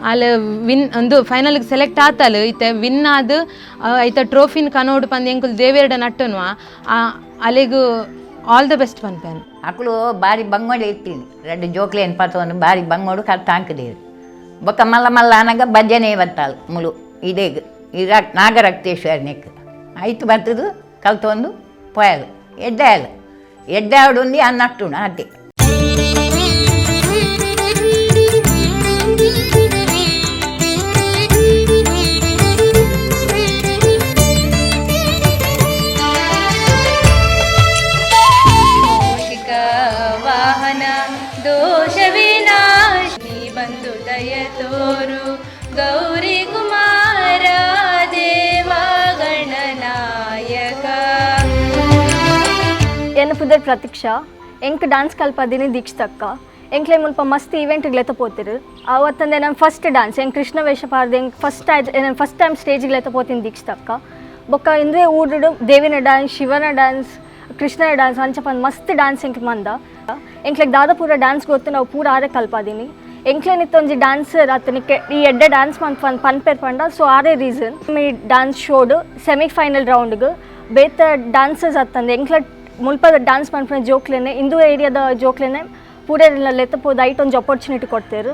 M: ಅಲ್ಲಿ ವಿನ್ ಒಂದು ಫೈನಲ್ಗೆ ಸೆಲೆಕ್ಟ್ ಆತಲ್ ಇತ್ತೆ ವಿನ್ ಆದ್ ಐತ ಟ್ರೋಫಿನ್ ಕನೋಡು ಪಂದ್ ಎಂಕುಲು ದೇವೇರ್ಡ ನಟ್ಟುನ್ವ ಅಲೆಗ್ ಆಲ್ ದ ಬೆಸ್ಟ್ ಪನ್ಪೇನ್.
N: ಅಕುಲು ಬಾರಿ ಬಂಗೋಡೆ ಇತ್ತೀನಿ ರೆಡ್ಡು ಜೋಕ್ಲೇನ್ ಪತೊಂದು ಬಾರಿ ಬಂಗೋಡು ಕಲ್ತ ಹಾಕಿದೇರು ಬೊಕ್ಕ ಮಲ್ಲ ಮಲ್ಲ ಅನಗ ಭಜನೆ ಬತ್ತಾಳು ಮುಳು ಇದೇಗ ಈ ನಾಗರಕ್ತೇಶ್ವರನಿಕ್ ಆಯ್ತು ಬರ್ತದು ಕಲ್ತೊಂದು ಪೋಯಲು ಎಡ್ಡೆ ಎಡ್ಡೆ ಆಡುಂದಿ ಅನ್ನಟ್ಟುಣ ಅದೇ.
M: ವಾಹನ ದೋಷ ವಿನಾಶಿ ಬಂದು ದಯ ತೋರು ಗೌರಿ ಕುಮಾರ ದೇವ ಗಣನಾಯಕ.
O: ಎನ್ನ ಪುದರ್ ಪ್ರತೀಕ್ಷಾ ಎಂಕ್ ಡಾನ್ಸ್ ಕಲ್ಪದಿನಿ ದೀಕ್ಷಿತಕ್ಕ. ಎಂಕ್ಲೆ ಮುಲ್ಪ ಮಸ್ತ್ ಈವೆಂಟ್ ಲೆತ್ತ ಪೋತಿರು ಆವತ್ತಂದೆ ನನ್ನ ಫಸ್ಟ್ ಡಾನ್ಸ್ ಎಂಕ್ ಕೃಷ್ಣ ವೇಷ ಪಾರ್ದೆ ಎಂಕ್ ಫಸ್ಟ್ ಆಯ್ತು ಫಸ್ಟ್ ಟೈಮ್ ಸ್ಟೇಜ್ಗೆ ಲೆತ್ತ ಪೋತೀನಿ ದೀಕ್ಷಿತಕ್ಕ. ಬೊಕ್ಕ ಇಂದುವೆ ಊರುಡು ದೇವಿನ ಡ್ಯಾನ್ಸ್ ಶಿವನ ಡ್ಯಾನ್ಸ್ ಕೃಷ್ಣನ ಡ್ಯಾನ್ಸ್ ಅಂಚ ಪಂದ್ ಮಸ್ತ್ ಡ್ಯಾನ್ಸ್ ಎಂಕ್ ಮಂದ. ಎಂಕ್ಲೆಗ್ ದಾದ ಪೂರ ಡ್ಯಾನ್ಸ್ ಗೊತ್ತು ನಾವು ಪೂರ ಆರೆ ಕಲ್ಪಾದೀನಿ. ಎಂಕ್ಲೆನಿತ್ತೊಂಜಿ ಡ್ಯಾನ್ಸರ್ ಆತನಿಕ್ಕೆ ಈ ಎಡ್ಡೆ ಡ್ಯಾನ್ಸ್ ಮಂತ್ ಪಂದ್ ಪನ್ಪೇರ್ ಪಂಡ ಸೊ ಆರೇ ರೀಸನ್ ಈ ಡ್ಯಾನ್ಸ್ ಶೋಡ್ ಸೆಮಿಫೈನಲ್ ರೌಂಡ್ಗೆ ಬೇತ ಡ್ಯಾನ್ಸರ್ಸ್ ಅತ್ತಂದೆ ಎಂಕ್ಲ ಮುಲ್ಪದ ಡ್ಯಾನ್ಸ್ ಪನ್ಪಿನ ಜೋಕ್ಲೆನೆ ಇಂದು ಏರಿಯಾದ ಜೋಕ್ಲೆನೆ ಪೂರೆಲ್ಲ ಲೆತ್ತ ಪೋದು ಐಟ್ ಒಂಜಿ ಅಪರ್ಚುನಿಟಿ ಕೊಡ್ತೇರು.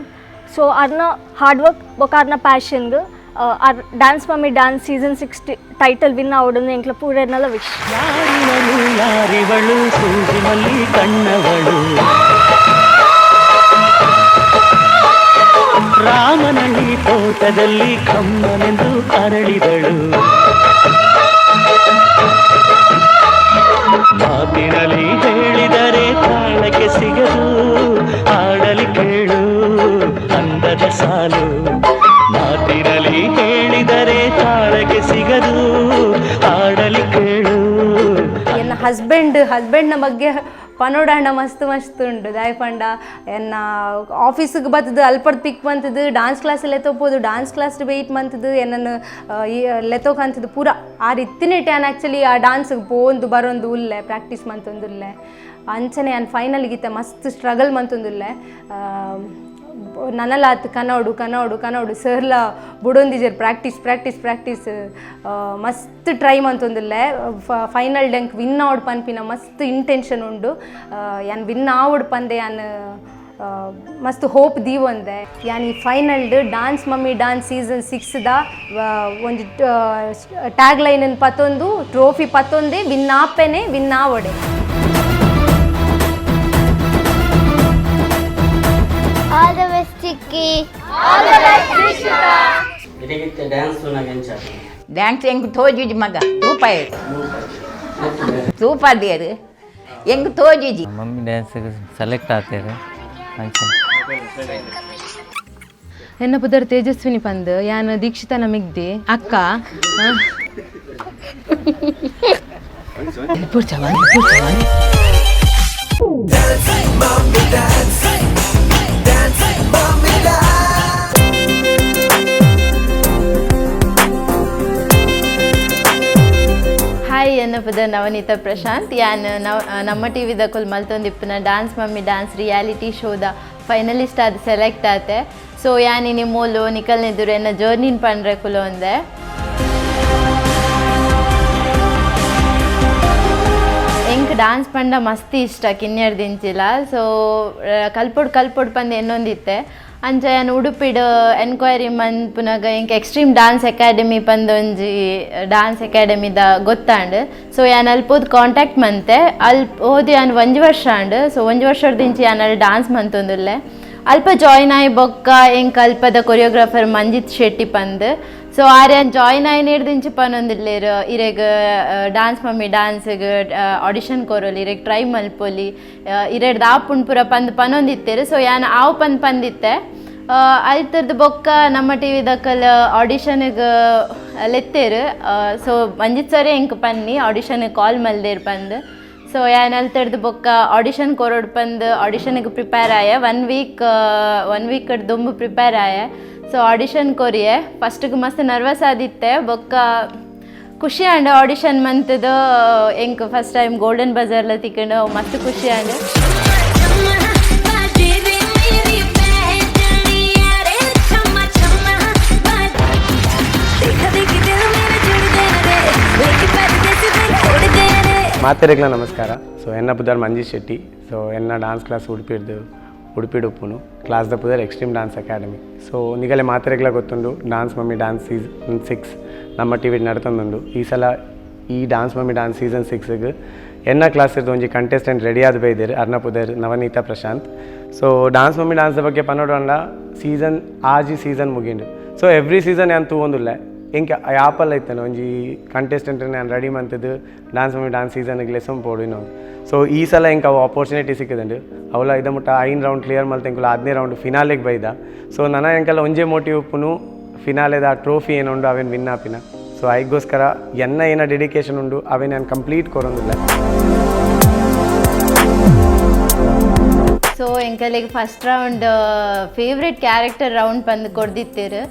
O: ಸೊ ಅರ್ನ ಹಾರ್ಡ್ ವರ್ಕ್ ಬೊಕ ಅರ್ನ ಪ್ಯಾಷನ್ಗ್ R dance mummy dance season 6 title win ಆವೊಡು ಎಂಕ್ಲ ಪೂರೆರ್ನಲ ವಿಶ್.
E: ಯಾರಿವಳು ಯಾರಿವಳು ಸೂಜಿಮಲ್ಲಿ ಕಣ್ಣವಳು ರಾಮನಳ್ಳಿ ತೋಟದಲ್ಲಿ ಕಮ್ಮನೆಂದು ಅರಳಿದಳು ಮಾತಿನಲ್ಲಿ ಹೇಳಿದರೆ ತಾಳಕ್ಕೆ ಸಿಗದು ಹಾಡಲಿ ಕೇಳು ಅಂದದ ಸಾಲು ಮಾತಿನಲ್ಲಿ ಹೇಳಿದರೆ ತಾಳಕ್ಕೆ ಸಿಗದು ಹಾಡಲಿ ಕೇಳು.
B: ಎನ್ನ ಹಸ್ಬೆಂಡ್ ಹಸ್ಬೆಂಡ್ನ ಬಗ್ಗೆ ಪನೋಡಾಂಡ ಮಸ್ತ್ ಮಸ್ತ್ ಉಂಡು ದಾಯ ಪಂಡ ಎನ್ನ ಆಫೀಸಿಗೆ ಬತ್ತದು ಅಲ್ಪಡ್ ಪಿಕ್ ಬಂತದು ಡಾನ್ಸ್ ಕ್ಲಾಸ್ ಲೆತ್ತೋಪೋದು ಡಾನ್ಸ್ ಕ್ಲಾಸ್ ವೆಯ್ಟ್ ಮಂತದು ಎನ್ನನ್ನು ಲೆತ್ತೋಕಂತದ್ದು ಪೂರ ಆ ಇತ್ತಿನಿಟ್ಟೆ ಆ್ಯಕ್ಚುಲಿ ಆ ಡಾನ್ಸ್ಗೆ ಪೋಂದು ಬರೋಂದು ಉಲ್ಲೆ ಪ್ರಾಕ್ಟೀಸ್ ಮಂತೊಂದುಲ್ಲೆ. ಅಂಚನೆ ಯಾನ್ ಫೈನಲ್ ಗೀತೆ ಮಸ್ತ್ ಸ್ಟ್ರಗಲ್ ಮಂತೊಂದುಲ್ಲೆ. ನನಲಾತ್ ಕನೋಡು ಕನೋಡು ಕನೋಡು ಸರ್ಲ ಬುಡೊಂದಿಜೆರ್ practice practice practice ಮಸ್ತ್ ಟ್ರೈ ಮಂತೊಂದುಲ್ಲೆ ಫೈನಲ್ ಡೆಂಕ್ ವಿನ್ ಆವಡ್ ಪನ್ಪಿನ ಮಸ್ತ್ ಇಂಟೆನ್ಷನ್ ಉಂಡು ಯಾನ್ ವಿನ್ ಆವಡ್ ಪಂದೆ ಯಾನ್ ಮಸ್ತ್ ಹೋಪ್ ದೀವೊಂದೆ ಯಾನ್ ಈ final dance mummy dance season 6 the ಒಂಜಿ ಟ್ಯಾಗ್ ಲೈನ್ ಪತ್ತೊಂದು ಟ್ರೋಫಿ ಪತ್ತೊಂದೆ ವಿನ್ ಆಪೆನೆ ವಿನ್ ಆವಡೆ.
C: All the best, Chikki. All the best, Dikshita.
P: ಇಡೀ ಡ್ಯಾನ್ಸ್ ಎಂಚ
N: ಡ್ಯಾನ್ಸ್ ಎಂಕ್ ತೋಜಿಜಿ ಮಗ ತೂಪಾಯ ತೂಪಾದಿಯರು ಎಂಕ್ ತೋಜಿಜಿ.
J: Mummy dance select ಆತೇರು ಅಂಚ.
M: ಎನ್ನ ಪುದರ್ ತೇಜಸ್ವಿನಿ ಪಂದ್ ಯಾನ್ ದೀಕ್ಷಿತನ ಮಿಗ್ದಿ ಅಕ್ಕ.
F: ಹಾಯ್ ಎನ್ನ ಪುದರ್ ನವನೀತಾ ಪ್ರಶಾಂತ್ ಯಾನ್ ನಮ್ಮ ಟಿ ವಿದ ಕುಲ್ ಮಲ್ತೊಂದಿಪ್ಪುನ dance mummy dance reality ಶೋದ finalist ಆದ್ ಸೆಲೆಕ್ಟ್ ಆತೆ. ಸೊ ಯಾನ್ ಇನಿ ಮೂಲು ನಿಕಲ್ನೆದುರು ಎನ್ನ ಜರ್ನಿನ್ ಪಂಡ್ರೆ ಕುಲು ಒಂದೆ. ಎಂಕ್ ಡಾನ್ಸ್ ಪಂಡ ಮಸ್ತ್ ಇಷ್ಟ ಕಿನ್ಯರ್ ದಿಂಚಿಲ. ಸೊ ಕಲ್ಪೊಡು ಕಲ್ಪೊಡು ಪಂದ್ ಎನ್ನೊಂದಿತ್ತೆ. ಅಂಚ ಯಾನ್ ಉಡುಪಿಡ್ ಎನ್ಕ್ವೈರಿ ಮನ್ಪುನಗ ಎಂಕ್ extreme dance academy ಪಂದೊಂಜಿ dance ಅಕಾಡೆಮಿದ ಗೊತ್ತಾಂಡ್. So ಯಾನ್ ಅಲ್ಪ ಕಾಂಟ್ಯಾಕ್ಟ್ ಮಂತೆ ಅಲ್ಪ ಹೋದು ಯಾನ್ ಒಂಜಿ ವರ್ಷ ಆಂಡ್. ಸೊ ಒಂಜಿ ವರ್ಷದಿಂಚಿ ಯಾನ್ ಅಲ್ಲಿ ಡಾನ್ಸ್ ಮಂತೊಂದುಲ್ಲೆ. ಅಲ್ಪ ಜಾಯಿನ್ ಆಯಿ ಬೊಕ್ಕ ಎಂಕ್ ಅಲ್ಪದ ಕೊರಿಯೋಗ್ರಾಫರ್ ಮಂಜಿತ್ ಶೆಟ್ಟಿ ಪಂದ್. ಸೊ ಆರ್ ಯಾನ್ ಜಾಯಿನ್ ಆಯಿ ಪನೊಂದಿಲ್ಲೇರ್ ಇರೆಗ್ ಡಾನ್ಸ್ ಮಮ್ಮಿ ಡಾನ್ಸ್ಗ್ ಆಡಿಷನ್ ಕೊರೊಲಿ ಇರೆಗ್ ಟ್ರೈ ಮಲ್ಪೊಲಿ ಇರೆಡ್ದು ಆಪುಂಡು ಪೂರ ಪಂದ್ ಪನೊಂದಿತ್ತೇರು. ಸೊ ಯಾನ್ ಆವು ಪಂದ್ ಪಂದಿತ್ತೆ. ಅಲ್ತರ್ದು ಬೊಕ್ಕ ನಮ್ಮ ಟಿ ವಿದಕಲ್ ಆಡಿಷನ್ಗೆ ಲೆತ್ತೇರು. ಸೊ ಮಂಜಿತ್ ಸರೇ ಎಂಕ್ ಪನ್ನಿ ಆಡಿಷನ್ಗೆ ಕಾಲ್ ಮಲ್ದೇರು ಪಂದ್. ಸೊ ಯಾನ್ ಅಲ್ತರ್ದು ಬೊಕ್ಕ ಆಡಿಷನ್ ಕೊರೊಡು ಪಂದ್ ಆಡಿಷನ್ಗೆ ಪ್ರಿಪೇರ್ ಆಯ. ಒನ್ ವೀಕ್ ದುಂಬು ಪ್ರಿಪೇರ್ ಆಯ. ಸೊ ಆಡಿಷನ್ ಕೊರಿಯೆ ಫಸ್ಟ್ಗೆ ಮಸ್ತ್ ನರ್ವಸ್ ಆದಿತ್ತೆ. ಬೊಕ್ಕ ಖುಷಿ ಆಂಡ್ ಆಡಿಷನ್ ಮಂತದ ಎಂಕ್ first time golden ಬಜಾರ್ಲ ತಿಕ್ಕಂಡು ಮಸ್ತ್ ಖುಷಿ ಆಂಡ್.
Q: ಮಾತೆರೆಗ್ಲ ನಮಸ್ಕಾರ. ಸೊ ಎನ್ನ ಪುದರ್ ಮಂಜಿ ಶೆಟ್ಟಿ. ಸೊ ಎನ್ನ ಡಾನ್ಸ್ ಕ್ಲಾಸ್ ಉಡುಪಿಡ್ದು ಉಡುಪಿಡು ಉಪ್ಪುನು ಕ್ಲಾಸ್ the ಪುದರ್ extreme dance academy. So ನಿಗಲೆ ಮಾತೆರೆಗ್ಲ ಗೊತ್ತುಂಡು dance mummy dance season 6 ನಮ್ಮ ಟಿ ವಿ ನಡ್ತೊಂದುಂಡು. ಈ ಸಲ ಈ dance mummy dance season 6 ಎನ್ನ ಕ್ಲಾಸ್ ಇರ್ದು ಒಂಜಿ ಕಂಟೆಸ್ಟೆಂಟ್ ರೆಡಿ ಆದ ಬೈದೇರು ಅರ್ನ ಪುದರ್ Navaneetha Prashanth. So dance mummy dance ಬಗ್ಗೆ ಪನ್ನೊಡಂಡ ಸೀಸನ್ ಆಜಿ ಸೀಸನ್ ಮುಗಿಂಡು. So every season ಯಾನ್ ತೂವೊಂದುಲ್ಲೆ ಎಂಕ್ ಯಾಪಲ್ ಐತನ ಒಂಜಿ ಕಂಟೆಸ್ಟೆಂಟ್ ನಾನು ರೆಡಿ ಮಂತದ್ದು dance mummy dance ಸೀಸನ್ಗೆ lesson ಪೋಡು ಇನ್ನೊಂದು. ಸೊ ಈ ಸಲ ಎಂಕ್ ಅವು ಆಪರ್ಚುನಿಟಿ ಸಿಕ್ಕಿದಂಡು ಅವಲ ಇದ ಮುಟ್ಟ 5 ರೌಂಡ್ ಕ್ಲಿಯರ್ ಮಲ್ತ ಎಂಕುಲ 10ನೇ ರೌಂಡ್ ಫಿನಾಲೆಗೆ ಬೈದ. ಸೊ ನನ್ನ ಎಂಕಲ್ಲ ಒಂಜೇ ಮೋಟಿವ್ ಉಪ್ಪುನು ಫಿನಾಲೆದ ಆ ಟ್ರೋಫಿ ಏನುಂಡು ಅವೇನು ವಿನ್ ಆಪಿನ. ಸೊ ಐಗೋಸ್ಕರ ಎನ್ನ ಏನ ಡೆಡಿಕೇಶನ್ ಉಂಡು ಅವೇನು ನಾನು ಕಂಪ್ಲೀಟ್ ಕೊರೊಂದಿಲ್ಲ.
F: ಸೊ ಎಂಕಲೆಗ್ first round favourite character round ಪಂದ್ ಕೊರ್ದಿತ್ತೇರು.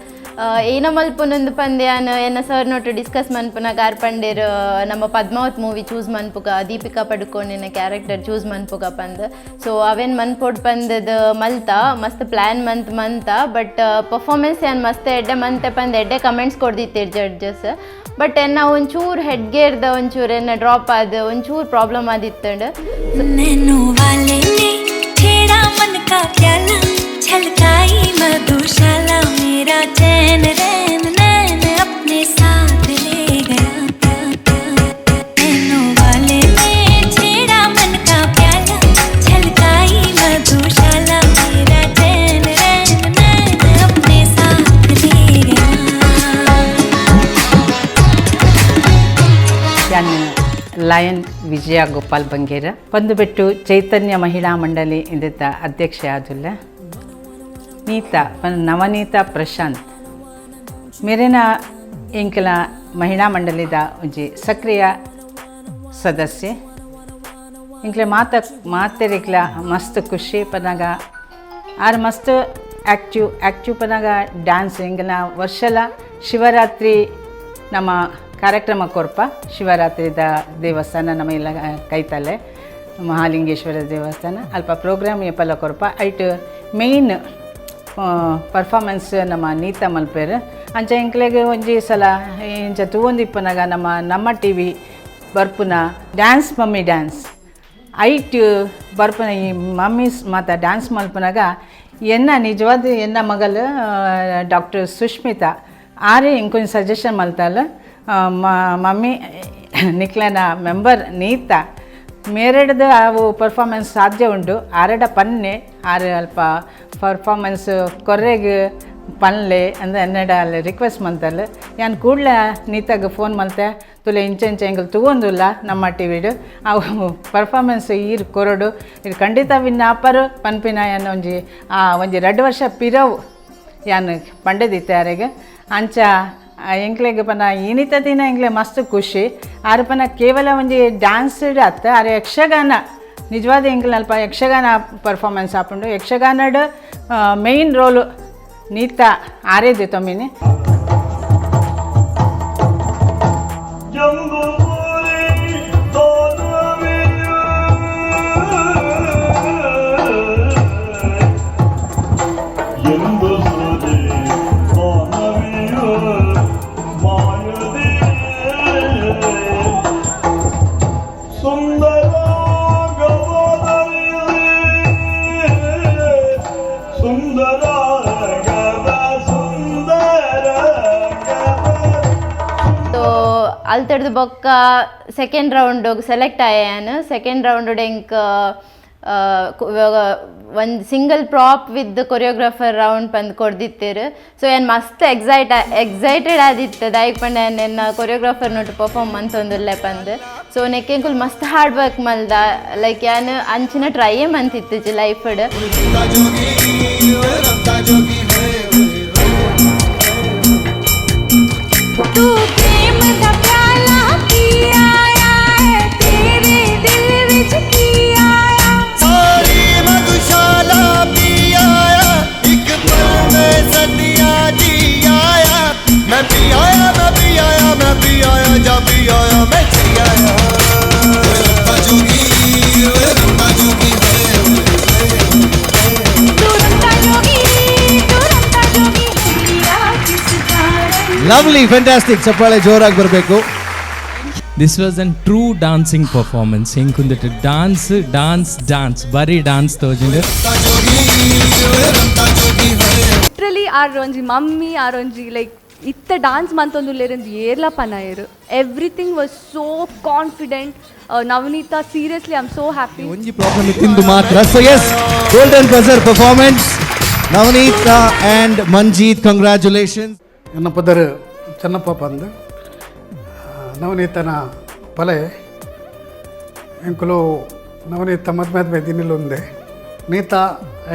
F: ಏನ ಮಲ್ಪುನೊಂದು ಪಂದ್ಯಾನ ಎನ್ನ ಸರ್ ನೋಟು ಡಿಸ್ಕಸ್ ಮನ್ಪುನ ಗಾರ್ ಪಂಡೇರು ನಮ್ಮ ಪದ್ಮಾವತ್ ಮೂವಿ ಚೂಸ್ ಮನ್ಪುಗ ದೀಪಿಕಾ ಪಡುಕೋಣಿನ ಕ್ಯಾರೆಕ್ಟರ್ ಚೂಸ್ ಮನ್ಪುಗ ಪಂದ್. ಸೊ ಅವೇನು ಮನ್ಪೊಡ್ ಪಂದದ ಮಲ್ತ ಮಸ್ತ್ ಪ್ಲ್ಯಾನ್ ಮಂತ್ ಮಂತ ಬಟ್ ಪರ್ಫಾರ್ಮೆನ್ಸ್ ಏನು ಮಸ್ತ್ ಎಡ್ಡೆ ಮಂತೆ ಪಂದ್ ಎಡ್ಡೆ ಕಮೆಂಟ್ಸ್ ಕೊಡ್ದಿತ್ತೇರು ಜಡ್ಜಸ್. ಬಟ್ ಎನ್ನ ಒಂಚೂರು ಹೆಡ್ ಗೇರ್ದ ಒಂಚೂರು ಎನ್ನ ಡ್ರಾಪ್ ಆದ ಒಂಚೂರು ಪ್ರಾಬ್ಲಮ್ ಆದಿತ್ತಂಡು.
C: मधुशाला मेरा चैन रैन नैन अपने साथ ले गया। नैनों वाले ने छेड़ा मन का प्याला छलकाई मधुशाला मेरा चैन रैन नैन अपने साथ ले गया.
R: ಯಾನ್ ಲಯನ್ ವಿಜಯ ಗೋಪಾಲ್ ಬಂಗೇರ ಪಂದುಬೆಟ್ಟು ಚೈತನ್ಯ ಮಹಿಳಾ ಮಂಡಳಿ ಇಂದಿದ್ದ ಅಧ್ಯಕ್ಷೆ ಆದುಲ್ಲ. ನೀತಾ ನವನೀತಾ ಪ್ರಶಾಂತ್ ಮೇರೆನ ಎಂಕಲ ಮಹಿಳಾ ಮಂಡಳಿದ ಒಂಜಿ ಸಕ್ರಿಯ ಸದಸ್ಯೆ. ಎಂಕ್ಲೆ ಮಾತೆರೆಗ್ಲ ಮಸ್ತ್ ಖುಷಿ ಪನಾಗ ಆರ್ ಮಸ್ತ್ ಆ್ಯಕ್ಟಿವ್ ಆ್ಯಕ್ಟಿವ್ ಪನಾಗ ಡ್ಯಾನ್ಸ್ ಎಂಕಲ್ನ ವರ್ಷಲ ಶಿವರಾತ್ರಿ ನಮ್ಮ ಕಾರ್ಯಕ್ರಮ ಕೊರ್ಪ. ಶಿವರಾತ್ರಿದ ದೇವಸ್ಥಾನ ನಮ್ಮ ಎಲ್ಲ ಕೈತಲೆ ಮಹಾಲಿಂಗೇಶ್ವರ ದೇವಸ್ಥಾನ ಅಲ್ಪ ಪ್ರೋಗ್ರಾಮ್ ಏಪಲ ಕೊರ್ಪ. ಐಟ್ ಮೇಯ್ನ್ ಪರ್ಫಾರ್ಮೆನ್ಸ್ ನಮ್ಮ ನೀತಾ ಮಲ್ಪೇರು. ಅಂಚ ಎಂಕ್ಲೆಗ್ ಒಂಜಿ ಸಲ ಇಂಚ ತೂವೊಂದಿಪ್ಪುನಗ ನಮ್ಮ ನಮ್ಮ ಟಿ ವಿ ಬರ್ಪುನ dance mummy dance ಐಟ್ ಬರ್ಪುನ ಈ ಮಮ್ಮೀಸ್ ಮಾತ ಡ್ಯಾನ್ಸ್ ಮಲ್ಪುನಗ ಎನ್ನ ನಿಜವಾದ ಎನ್ನ ಮಗಲ್ ಡಾಕ್ಟರ್ ಸುಷ್ಮಿತಾ ಆರೆ ಇಂಕೊಂಜಿ ಸಜೆಷನ್ ಮಲ್ತಾಲ್, ಮಮ್ಮಿ ನಿಕ್ಲೆನ ಮೆಂಬರ್ ನೀತಾ ಮೇರೆಡ್ದು ಅವು ಪರ್ಫಾರ್ಮೆನ್ಸ್ ಸಾಧ್ಯ ಉಂಟು, ಆರೆಡ ಪನ್ನೆ ಆರು ಅಲ್ಪ ಪರ್ಫಾರ್ಮೆನ್ಸ್ ಕೊರ್ರೆಗ್ ಪನ್ಲೆ ಅಂದ್ ಎನ್ನಡ ಅಲ್ಲಿ ರಿಕ್ವೆಸ್ಟ್ ಮಂತಲ್. ಯಾನ್ ಕೂಡಲೇ ನೀತಾಗ ಫೋನ್ ಮಲ್ತೆ, ತುಲೆ ಇಂಚ ಇಂಚ ಎಂಕುಲು ತೂವೊಂದುಲ್ಲ ನಮ್ಮ ಟಿ ವಿಡ್ ಅವು ಪರ್ಫಾರ್ಮೆನ್ಸ್ ಈರ್ ಕೊರಡು ಇದು ಖಂಡಿತ ವಿನ್ ಆಪರು ಪನ್ಪಿನ ಯಾನ್ ಒಂಜಿ ಆ ಒಂಜಿ 2 ವರ್ಷ ಪಿರವು ಯಾನ್ ಪಂಡೆದಿತ್ತೆ ಆರೆಗ್. ಅಂಚ ಎಂಕ್ಲೆಗ್ ಪನ ಈನಿತ ದಿನ ಎಂಕ್ಲೆ ಮಸ್ತ್ ಖುಷಿ. ಆರು ಪನ ಕೇವಲ ಒಂಜಿ ಡ್ಯಾನ್ಸ್ ಅತ್ತ ಆರೆ ಯಕ್ಷಗಾನ ನಿಜವಾದ ಎಂಕ್ಲೆ ಅಲ್ಪ ಯಕ್ಷಗಾನ ಪರ್ಫಾರ್ಮೆನ್ಸ್ ಆಪುಂಡು. ಯಕ್ಷಗಾನಡ್ ಮೇಯ್ನ್ ರೋಲು ನೀತಾ ಆರೇದಿ ತೊಮ್ಮಿನಿ.
F: ಅಲ್ತಡ್ದು ಬೊಕ್ಕ second round select ಆಯಾನು. Second round ಎಂಕ್ ಒಂದು single prop with choreographer round ಪಂದ್ ಕೊಡ್ದಿತ್ತೇರು. ಸೊ ಏನು ಮಸ್ತ್ ಎಕ್ಸೈಟೆಡ್ ಆದಿತ್ತು ದಾಯಿಕ್ ಪಂಡ ಎನ್ನ ಕೊರಿಯೋಗ್ರಾಫರ್ ನೋಟು ಪರ್ಫಾರ್ಮ್ ಮಂತೊಂದುಲ್ಲೆ ಪಂದ್. ಸೊ ನೆಕ್ಕೆಂಕುಲ್ ಮಸ್ತ್ ಹಾರ್ಡ್ ವರ್ಕ್ ಮಲ್ದ, ಲೈಕ್ ಯಾನ್ ಅಂಚಿನ ಟ್ರೈಯೇ ಮಂತಿತ್ತು ಲೈಫ್ಡ್.
S: Lovely, fantastic. ಚಪ್ಪಾಳೆ ಜೋರಾಗಿ ಬರಬೇಕು.
D: This was an true dancing performance. ಹೆಂಗೆ dance dance dance ಬರೀ ಡಾನ್ಸ್ ತೋಜಿಂಡ್.
T: ಲಿಟ್ರಲಿ ಆರ್ ಒಂಜಿ ಮಮ್ಮಿ ಆರ್ ಒಂಜಿ ಲೈಕ್ ಇತ್ತ dance ಮಂತೊಂದುಲ್ಲೇರಂದು ಏರ್ಲ ಪನಾಯರು. Everything was so confident. Navaneetha seriously I am so happy.
S: ಒಂಜಿ ಪ್ರಾಬ್ಲಮ್ ಇತ್ತಿಂದು ಮಾತ್ರ. So yes, golden buzzer performance Navaneetha and Manjeet, congratulations.
U: ನನ್ನ ಪದರು ಚೆನ್ನಪ್ಪ ಪಂದ್ ನವನೀತನ ಪಲೆ ಎಂಕುಲು ನವನೀತ ಮದ್ಮೆ ಮದ್ಮೆ ದಿನಿಲುಂದೆ ನೀತಾ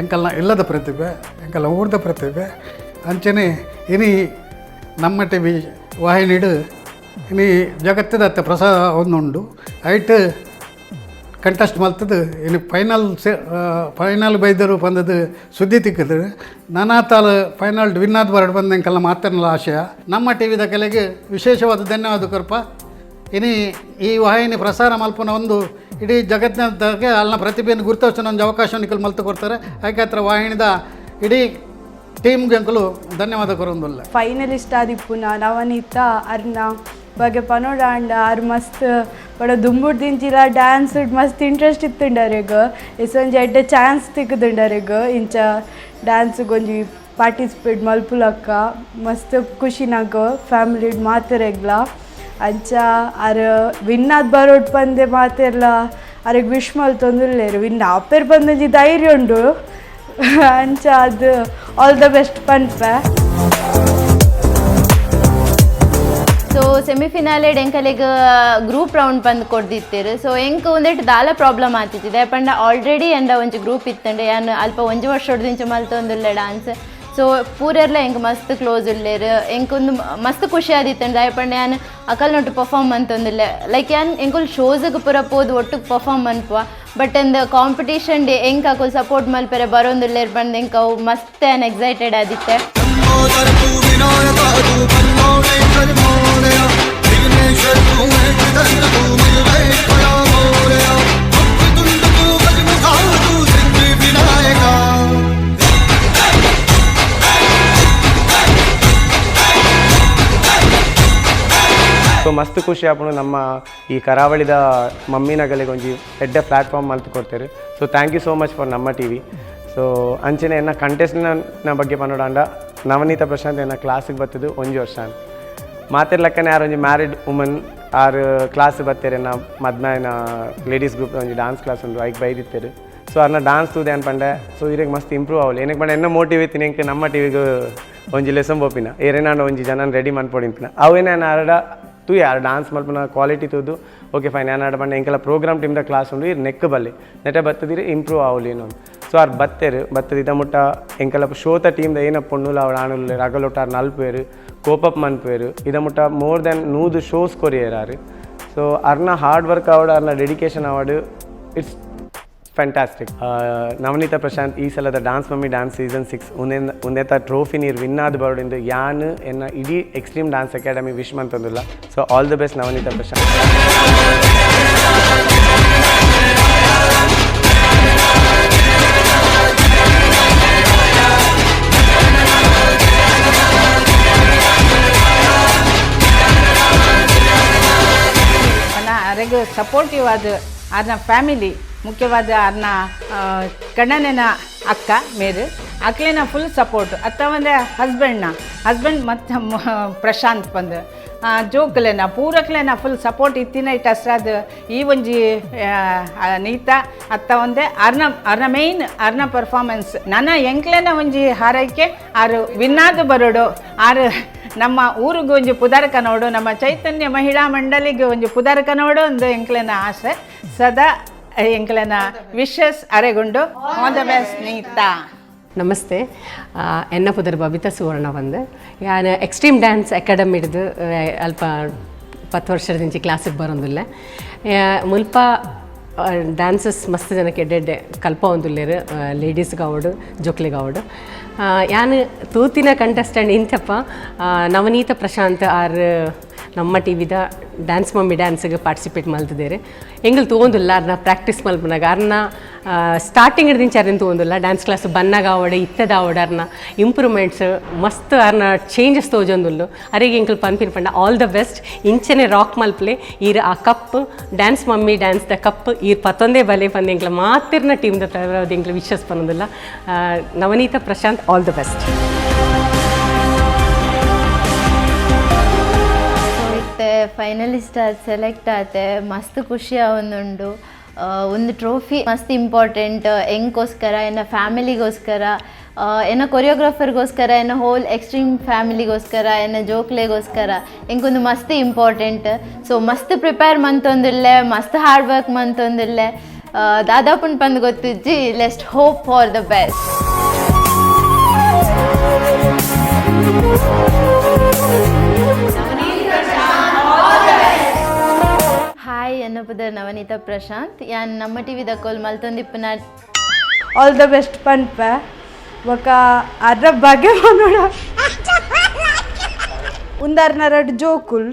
U: ಎಂಕಲ್ನ ಇಲ್ಲದ ಪ್ರತಿಭೆ, ಎಂಕಲ್ನ ಊರ್ದ ಪ್ರತಿಭೆ. ಅಂಚನೆ ಇನಿ ನಮ್ಮ ಟಿ ವಿ ವಾಹಿನಿಡು ಇನಿ ಜಗತ್ತದತ್ತ ಪ್ರಸಾದ ಒಂದುಂಡು ಐಟ್ ಕಂಟೆಸ್ಟ್ ಮಲ್ತದ್ದು ಇನ್ನು ಫೈನಲ್ ಫೈನಲ್ ಬೈದರು ಬಂದದ್ದು ಸುದ್ದಿ ತಿಕ್ಕಿದ್ರು. ನಾನಾ ತಾಲು ಫೈನಲ್ ವಿನ್ ಆದ ಬರಡು ಬಂದ ಎಂಕಲ್ನ ಮಾತನ್ನಲ್ಲ ಆಶಯ. ನಮ್ಮ ಟಿ ವಿದ ಕಲೆಗೆ ವಿಶೇಷವಾದ ಧನ್ಯವಾದ ಕೊರ್ಪ. ಇನಿ ಈ ವಾಹಿನಿ ಪ್ರಸಾರ ಮಲ್ಪನ ಒಂದು ಇಡೀ ಜಗತ್ತಿನದಾಗೆ ಅಲ್ಲಿನ ಪ್ರತಿಭೆಯನ್ನು ಗುರುತಿಸೋ ಒಂದು ಅವಕಾಶ ನಿಕಲ್ ಮಲ್ತು ಕೊಡ್ತಾರೆ. ಯಾಕೆ ವಾಹಿನಿದ ಇಡೀ ಟೀಮ್ಗೆ ಅಂಕಲು ಧನ್ಯವಾದ ಕೊರೊಂದುಲ್ಲ.
V: ಫೈನಲಿಸ್ಟ್ ಆದಿಪ್ಪುನ ನವನೀತಾ ಅರ್ನ ಬಗ್ಗೆ ಪನೋಡಾಂಡ ಆರ್ ಮಸ್ತ್ ಬಡ ದುಂಬುಡ್ ದಿಂಚಿಲ ಡ್ಯಾನ್ಸ್ ಮಸ್ತ್ ಇಂಟ್ರೆಸ್ಟ್ ಇತ್ತುಂಡರೆಗ್ ಇಸೊಂಜಿ ಎಡ್ಡೆ ಚಾನ್ಸ್ ತಿಕ್ಕುದುಂಡರೆಗ್ ಇಂಚ ಡ್ಯಾನ್ಸ್ಗೊಂಜಿ ಪಾರ್ಟಿಸಿಪೇಟ್ ಮಲ್ಪುಲಕ್ಕ ಮಸ್ತ್ ಖುಷಿನಾಗ ಫ್ಯಾಮಿಲಿ ಮಾತೆರೆಗ್ಲ. ಅಂಚ ಆರ್ ವಿನ್ ಆದ್ ಬರೋಡ್ ಪಂದೆ ಮಾತೆರ್ಲ ಅರೆಗ್ ವಿಶ್ ಮಲ್ತೊಂದುಲ್ಲೇರು ವಿನ್ ಆಪೇರ್ ಬಂದೊಂಜಿ ಧೈರ್ಯ ಉಂಡು. ಅಂಚ ಅದು all the best ಪನ್ಪೆ.
F: So ಸೆಮಿಫಿನಾಲೆಡ್ ಎಂಕಲೆಗ್ group round ಬಂದು ಕೊಡ್ದಿತ್ತೀರು. ಸೊ ಎಂಕ್ ಒಂದೆಟ್ ದಾಲ ಪ್ರಾಬ್ಲಮ್ ಆತಿತ್ತಿದೆ ಪಂಡ ಆಲ್ರೆಡಿ ಎಂಡ ಒಂಜಿ ಗ್ರೂಪ್ ಇತ್ತಂಡೆ ಯಾನ್ ಅಲ್ಪ ಒಂಜಿ ವರ್ಷೊಡ್ದಿಂಚ ಮಲ್ತೊಂದುಲ್ಲೆ ಡಾನ್ಸ್. ಸೊ ಪೂರೆರ್ಲ ಎಂಕ್ ಮಸ್ತ್ ಕ್ಲೋಸ್ ಉಲ್ಲೇರು, ಎಂಕೊಂದು ಮಸ್ತ್ ಖುಷಿ ಆದಿತ್ತಂಡೆ ದಾಯೆ ಪಂಡ ಯಾನ್ ಅಕಲ್ ನೊಟ್ಟು ಪರ್ಫಾರ್ಮ್ ಅಂತೊಂದುಲ್ಲೆ. ಲೈಕ್ ಯಾನ್ ಎಂಕುಲ್ ಶೋಸ್ಗೆ ಪೂರ ಪೋದು ಒಟ್ಟುಗೆ ಪರ್ಫಾರ್ಮ್ ಅನ್ಪುವ, ಬಟ್ ಎಂದ ಕಾಂಪಿಟೇಷನ್ ಡೇ ಎಂಕ್ ಅಕುಲ್ ಸಪೋರ್ಟ್ ಮಲ್ಪೆರೆ ಬರೋಂದುಲ್ಲೇರು ಪಂಡ ಎಂಕ್ ಅವು ಮಸ್ತ್ ಯಾನ್ ಎಕ್ಸೈಟೆಡ್ ಆದಿತ್ತೆ.
Q: So ಮಸ್ತ್ ಖುಷಿ ಆಪುಂಡು ನಮ್ಮ ಈ ಕರಾವಳಿದ ಮಮ್ಮಿನಗಲಿಗೆ ಒಂಜಿ ಎಡ್ಡೆ ಪ್ಲಾಟ್ಫಾರ್ಮ್ ಮಲ್ತ್ ಕೊಡ್ತೇರು. So thank you so much for Namma TV. So ಅಂಚನೆ ಎನ್ನ ಕಂಟೆಸ್ಟ್ನ ಬಗ್ಗೆ ಪನೋಡಾಂಡ ನವನೀತ ಪ್ರಶಾಂತ್ ಎನ್ನ ಕ್ಲಾಸಿಗೆ ಬತ್ತದು ಒಂಜಿ ವರ್ಷ ಮಾತಿರ್ಲಕ್ಕನೆ ಯಾರು ಒಂಜಿ married woman R class ಬತ್ತೇರೆ ಎನ್ನ ಮದ್ಮಾಯನ ಲೇಡೀಸ್ ಗ್ರೂಪ್ ಒಂಜಿ ಡಾನ್ಸ್ ಕ್ಲಾಸ್ ಉಂಡು ಐಕ್ ಬೈದಿತ್ತೇರು. ಸೊ ಅರ್ನ ಡಾನ್ಸ್ ತೂದೆ ಅನ್ಪಂಡೆ ಸೊ ಇರೆಗ್ ಮಸ್ತ್ ಇಂಪ್ರೂವ್ ಆವಲಿ ಏನಕ್ಕೆ ಪಂಡ ಎನ್ನ ಮೋಟಿವ್ ಇತ್ತಿನ ಎಂಕ್ ನಮ್ಮ ಟಿವಿಗೆ ಒಂಜಿ ಲೆಸನ್ ಪೋಪಿನ ಏರೇನಾಂಡ ಒಂಜಿ ಜನನ್ ರೆಡಿ ಮನ್ಪೊಡಿಂಪಿನ ಅವೇನೇ ಆರಡ ತೂ ಯಾರು ಡಾನ್ಸ್ ಮಲ್ಪುನ ಕ್ವಾಲಿಟಿ ತೂದು ಓಕೆ ಫೈನ್ ಯಾನ್ ಆಡ ಪಂಡ ಎಂಕೆಲ ಪ್ರೋಗ್ರಾಮ್ ಟೀಮ್ದ ಕ್ಲಾಸ್ ಉಂಡು ಇರ್ ನೆಕ್ ಬಲ್ಲಿ ನೆಟೆ ಬತ್ತದಿರು ಇಂಪ್ರೂವ್ ಆವಲಿ ಇನ್ನೊಂದು. ಸೊ ಆರ್ ಬತ್ತೇರು ಬತ್ತದ ಇದ ಮುಟ್ಟ ಎಂಕೆಲ ಶೋತ ಟೀಮ್ದ ಏನ ಪೊಣ್ಣುಲ ಅವಳು ಆಣುಲು ರಗಲೊಟ್ಟ ಆರ್ ನಲ್ಪೇರು ಕೋಪಪ್ ಮನ್ಪೇರು ಇದ ಮುಟ್ಟ more than 100 shows ಕೊರಿಯರ್ ಆರು. ಸೊ ಅರ್ನ ಹಾರ್ಡ್ ವರ್ಕ್ ಆವಡ್ ಅರ್ನ ಡೆಡಿಕೇಶನ್ ಆವಡ್ it's fantastic. Navaneetha Prashant ಈ ಸಲದ dance mummy dance season 6 ಉಂದೇತ trophy ನೀರು ವಿನ್ ಆದ ಬರೋಡಿಂದ ಯಾನ್ ಎನ್ನ ಇಡೀ extreme dance academy wish ಮಂತಂದಿಲ್ಲ. So all the best Navaneetha Prashanth.
R: ಅರೆಗ್ supportive ಆದ ಆರ್ನ ಫ್ಯಾಮಿಲಿ, ಮುಖ್ಯವಾದ ಅರ್ನ ಕಣ್ಣನಿನ ಅಕ್ಕ ಮೇರು ಅಕ್ಲೇನ ಫುಲ್ ಸಪೋರ್ಟ್, ಅತ್ತ ಒಂದೇ ಹಸ್ಬೆಂಡ್ನ ಹಸ್ಬೆಂಡ್ ಮತ್ತು ಪ್ರಶಾಂತ್ ಬಂದು ಜೋಕ್ಲೆನ ಪೂರಕ್ಲೆನ ಫುಲ್ ಸಪೋರ್ಟ್ ಇತ್ತಿನ it ಅಸ್ರಾದ ಈ ಒಂಜಿ ನೀತಾ ಅತ್ತ ಒಂದೇ ಅರ್ನ ಅರ್ನ ಮೇಯ್ನ್ ಅರ್ನ ಪರ್ಫಾರ್ಮೆನ್ಸ್ ನನ್ನ ಎಂಕ್ಲೆನ ಒಂಜಿ ಹಾರೈಕೆ ಆರು ವಿನ್ನಾದು ಬರೋಡು ಆರು ನಮ್ಮ ಊರಿಗೆ ಒಂಜಿ ಪುದರ್ ಕನೋಡು ನಮ್ಮ ಚೈತನ್ಯ ಮಹಿಳಾ ಮಂಡಳಿಗೆ ಒಂಜಿ ಪುದರ್ ಕನೋಡು ಒಂದು ಎಂಕ್ಲೆನ ಆಸೆ ಸದಾ ಎಂಕ್ಲೆನ ವಿಶಸ್ ಅರೆಗುಂಡು. All the best Neetha.
A: ನಮಸ್ತೆ, ಎನ್ನ ಪುದರ್ ಬಬಿತಾ ಸುವರ್ಣ ಬಂದು ಯಾನ್ extreme dance academy ಹಿಡ್ದು ಅಲ್ಪ 10 ವರ್ಷದಿಂಚಿ ಕ್ಲಾಸಿಗೆ ಬರೋದಿಲ್ಲ. ಮುಲ್ಪ ಡ್ಯಾನ್ಸಸ್ ಮಸ್ತ್ ಜನಕ್ಕೆ ಎಡ್ಡೆ ಕಲ್ಪ ಒಂದುಲ್ಲೇರು ಲೇಡೀಸ್ಗೆ ಅವಡು ಜೋಕ್ಲಿಗೆ ಅವಡು. ಯಾನ್ ತೂತಿನ ಕಂಟೆಸ್ಟೆಂಟ್ ಇಂಚಪ್ಪ ನವನೀತ ಪ್ರಶಾಂತ್ ಆರ್ ನಮ್ಮ ಟಿ ವಿದ ಡ್ಯಾನ್ಸ್ ಮಮ್ಮಿ ಡ್ಯಾನ್ಸ್ಗೆ ಪಾರ್ಟಿಸಿಪೇಟ್ ಮಲ್ತಿದ್ದೇರೆ. ಎಂಗಲ್ ತೂವೊಂದುಲ್ಲ ಅರ್ನ ಪ್ರಾಕ್ಟೀಸ್ ಮಲ್ಪುನಾಗ ಅರ್ನ ಸ್ಟಾರ್ಟಿಂಗ್ ಹಿಡ್ದಿಂಚ ಅರ್ನ ತೂವೊಂದುಲ್ಲ ಡ್ಯಾನ್ಸ್ ಕ್ಲಾಸ್ ಬನ್ನಾಗ ಆವಡೆ ಇತ್ತದ ಆವಡೆ ಅರ್ನ ಇಂಪ್ರೂವ್ಮೆಂಟ್ಸ್ ಮಸ್ತ್ ಅರ್ನ ಚೇಂಜಸ್ ತೋಜೊಂದುಲ್ಲು. ಅರೆಗೆ ಎಂಕಲ್ ಪನ್ಪಿನ ಪಂಡ all the best ಇಂಚನೆ ರಾಕ್ ಮಲ್ಪಲೆ ಈರ್ ಆ cup dance mummy dance the cup ಈರ್ ಪತ್ತೊಂದೇ ಬಲೆ ಪಂದ್ ಎಂಕ್ಲ ಮಾತಿರ್ನ ಟೀಮ್ದ ತರದ ಎಂಕ್ಲ wishes ಪನ್ನೊಂದುಲ್ಲ. Navaneetha Prashanth all the best.
F: Finalist select ಆತೆ ಮಸ್ತ್ ಖುಷಿ ಆವೊಂದುಂಡು. ಒಂದು ಟ್ರೋಫಿ ಮಸ್ತ್ ಇಂಪಾರ್ಟೆಂಟ್ ಎಂಕೋಸ್ಕರ ಎನ್ನ ಫ್ಯಾಮಿಲಿಗೋಸ್ಕರ ಎನ್ನ ಕೊರಿಯೋಗ್ರಾಫರ್ಗೋಸ್ಕರ ಎನ್ನ ಹೋಲ್ ಎಕ್ಸ್ಟ್ರೀಮ್ ಫ್ಯಾಮಿಲಿಗೋಸ್ಕರ ಎನ್ನ ಜೋಕ್ಲೆಗೋಸ್ಕರ ಎಂಕೊಂದು ಮಸ್ತ್ ಇಂಪಾರ್ಟೆಂಟ್. ಸೊ ಮಸ್ತ್ ಪ್ರಿಪೇರ್ ಮಂತೊಂದಿಲ್ಲೆ ಮಸ್ತ್ ಹಾರ್ಡ್ ವರ್ಕ್ ಮಂತೊಂದಿಲ್ಲೆ ದಾದಾಪುಂಡು ಪಂದ್ ಗೊತ್ತಿಜ್ಜಿ. Let's hope for the best. Hi ಎನ್ನ ಪುದರ್ ನವನೀತ ಪ್ರಶಾಂತ್ ಯಾನ್ ನಮ್ಮ ಟಿ ವಿ ದಕೋಲ್ ಮಲ್ತೊಂದಿಪ್ಪುನ.
V: All the best ಪನ್ಪ ಬೊಕ ಅದ್ರ ಬಗ್ಗೆ ಪನೊಡ ಉಂದಾರ್ನ ರಡ್ಡ್ ಜೋಕುಲ್.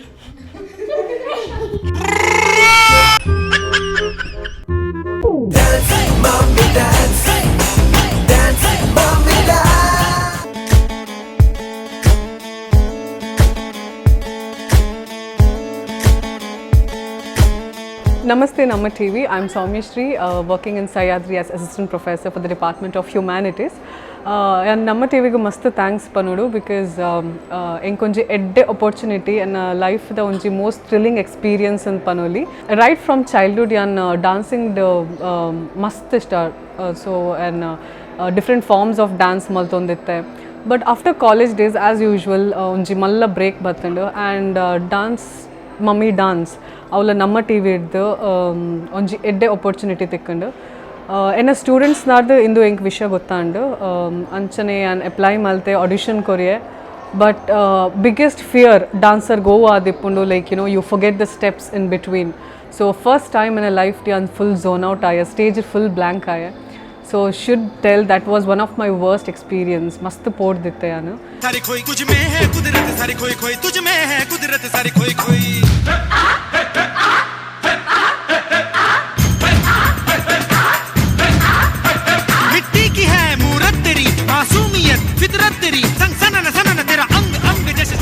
H: Namaste Namma TV, I'm Soumyashree, working in Sahyadri as Assistant Professor for the Department of Humanities. And Namma TV gu mast thanks panodu because enkonji edde opportunity and life da onji most thrilling experience and panoli. Right from childhood yan dancing the mast ishta, so and different forms of dance maltonditte. But after college days as usual onji malla break battundu and dance mummy dance ಅವಲ ನಮ್ಮ T V ಹಿಡ್ದು ಒಂಜಿ ಎಡ್ಡೆ opportunity ತಿಕ್ಕಂಡು. ಎನ್ನ students ನಾಡ್ದು ಇಂದು ಎಂಕ್ ವಿಷಯ ಗೊತ್ತಾಂಡು ಅಂಚನೆ ಯಾನ್ ಅಪ್ಲೈ ಮಲ್ತೆ ಆಡಿಷನ್ ಕೊರಿಯೆ. But biggest fear dancer Goa ಆದಿಪ್ಪುಂಡು like you know you forget the steps in between. So first time in a life ಯಾನ್ full zone out ಆಯ, stage full blank ಆಯ. So should tell that was one of my worst experience. ಮಸ್ತ್ ಪೋಡ್ದಿತ್ತೆ ಯಾನು.
W: सारी खोई तुझ में है कुदरत सारी खोई खोई तुझ में है कुदरत सारी खोई खोई. मिट्टी की है मूरत तेरी मासूमियत फितरत तेरी संग सनन सनन तेरा अंग अंग जैसे.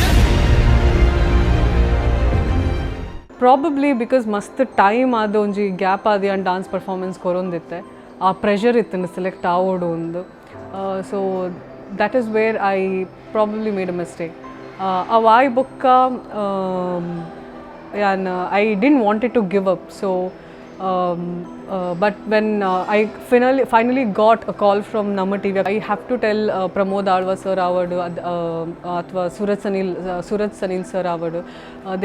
H: Probably because ಮಸ್ತ್ ಟೈಮ್ ಆದ ಒಂಜಿ gap Adi and dance performance ಕೊರೊಂದಿತ್ತೆ, ಆ ಪ್ರೆಷರ್ ಇತ್ತು ಸೆಲೆಕ್ಟ್ ಆವೋಡು ಒಂದು. So that is where I probably made a mistake. ಅವು ಆಯ್ ಬೊಕ್ಕ ಯಾನ್ I didn't wanted to give up. So but when I finally got a call from Namma TV, I have to tell Pramod Alva sir ಆವಡು ಅಥವಾ Suraj Sanil sir ಆವಡು,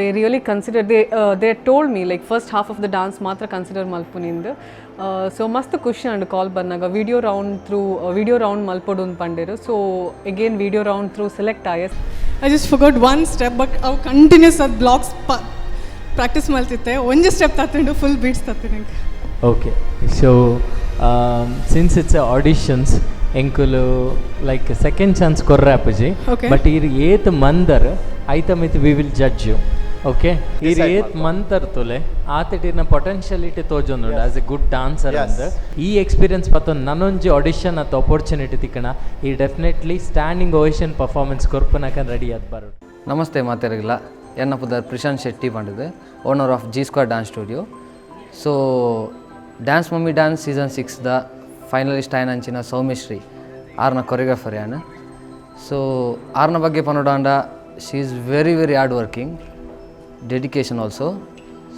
H: they really consider, they told me like first half of the dance ಮಾತ್ರ consider ಮಲ್ಪುನಿಂದು. ಸೊ ಮಸ್ತ್ ಖುಷಿ ಆಂಡ್ ಕಾಲ್ ಬಂದಾಗ video round through, video round ಮಲ್ಪೊಡು ಅಂದ್ ಪಂಡೇರು. So again video round through select ಆಯೆ.
G: I just forgot one step, but ಅವು continuous ಅದು ಬ್ಲಾಕ್ಸ್ ಪ ಪ್ರಾಕ್ಟೀಸ್ ಮಲ್ತಿತ್ತೆ. ಒಂಜಿ ಸ್ಟೆಪ್ ತತ್ತುಂಡು, ಫುಲ್ ಬೀಟ್ಸ್ ತತ್ತು ನಂಗೆ.
D: Okay, so since it's auditions, ಎಂಕುಲು like second chance ಕೊರ್ರೆ ಅಪ್ಪುಜಿ. ಬಟ್ ಈರ್ ಏತ್ ಮಂದರ್ ಐತ ಮಿತ್ we will judge you, okay? ಈರ್ ಏತ್ ಮಂತರ್ ತುಲೆ ಆತಟಿನ ಪೊಟೆನ್ಷಿಯಲಿಟಿ ತೋಜೊಂದುಂಡು ಆಸ್ ಎ ಗುಡ್ ಡಾನ್ಸರ್ ಅಂದ್. ಈ ಎಕ್ಸ್ಪೀರಿಯನ್ಸ್ ಪತ್ತೊಂದು ನನೊಂಜಿ ಆಡಿಷನ್ ಅತ್ತ ಅಪರ್ಚುನಿಟಿ ತಿಕ್ಕಣ ಈ ಡೆಫಿನೆಟ್ಲಿ ಸ್ಟ್ಯಾಂಡಿಂಗ್ ಓವೇಷನ್ ಪರ್ಫಾರ್ಮೆನ್ಸ್ ಕೊರ್ಪುನಕನ್ ರೆಡಿ ಆದ್ ಬರೋಡು.
I: ನಮಸ್ತೆ ಮಾತೆರೆಗ್ಲ. ಎನ್ನ ಪುದರ್ Prashant Shetty ಪಂಡದು, owner of G Square Dance Studio. So Dance Mummy Dance season 6 the finalist ಆಯ್ನಂಚಿನ Soumyashree ಆರ್ನ ಕೊರಿಯೋಗ್ರಾಫರ್ ಯಾನ್. ಸೊ ಆರ್ನ ಬಗ್ಗೆ ಪನೊಡಾಂಡ, she is very very hard working, dedication also.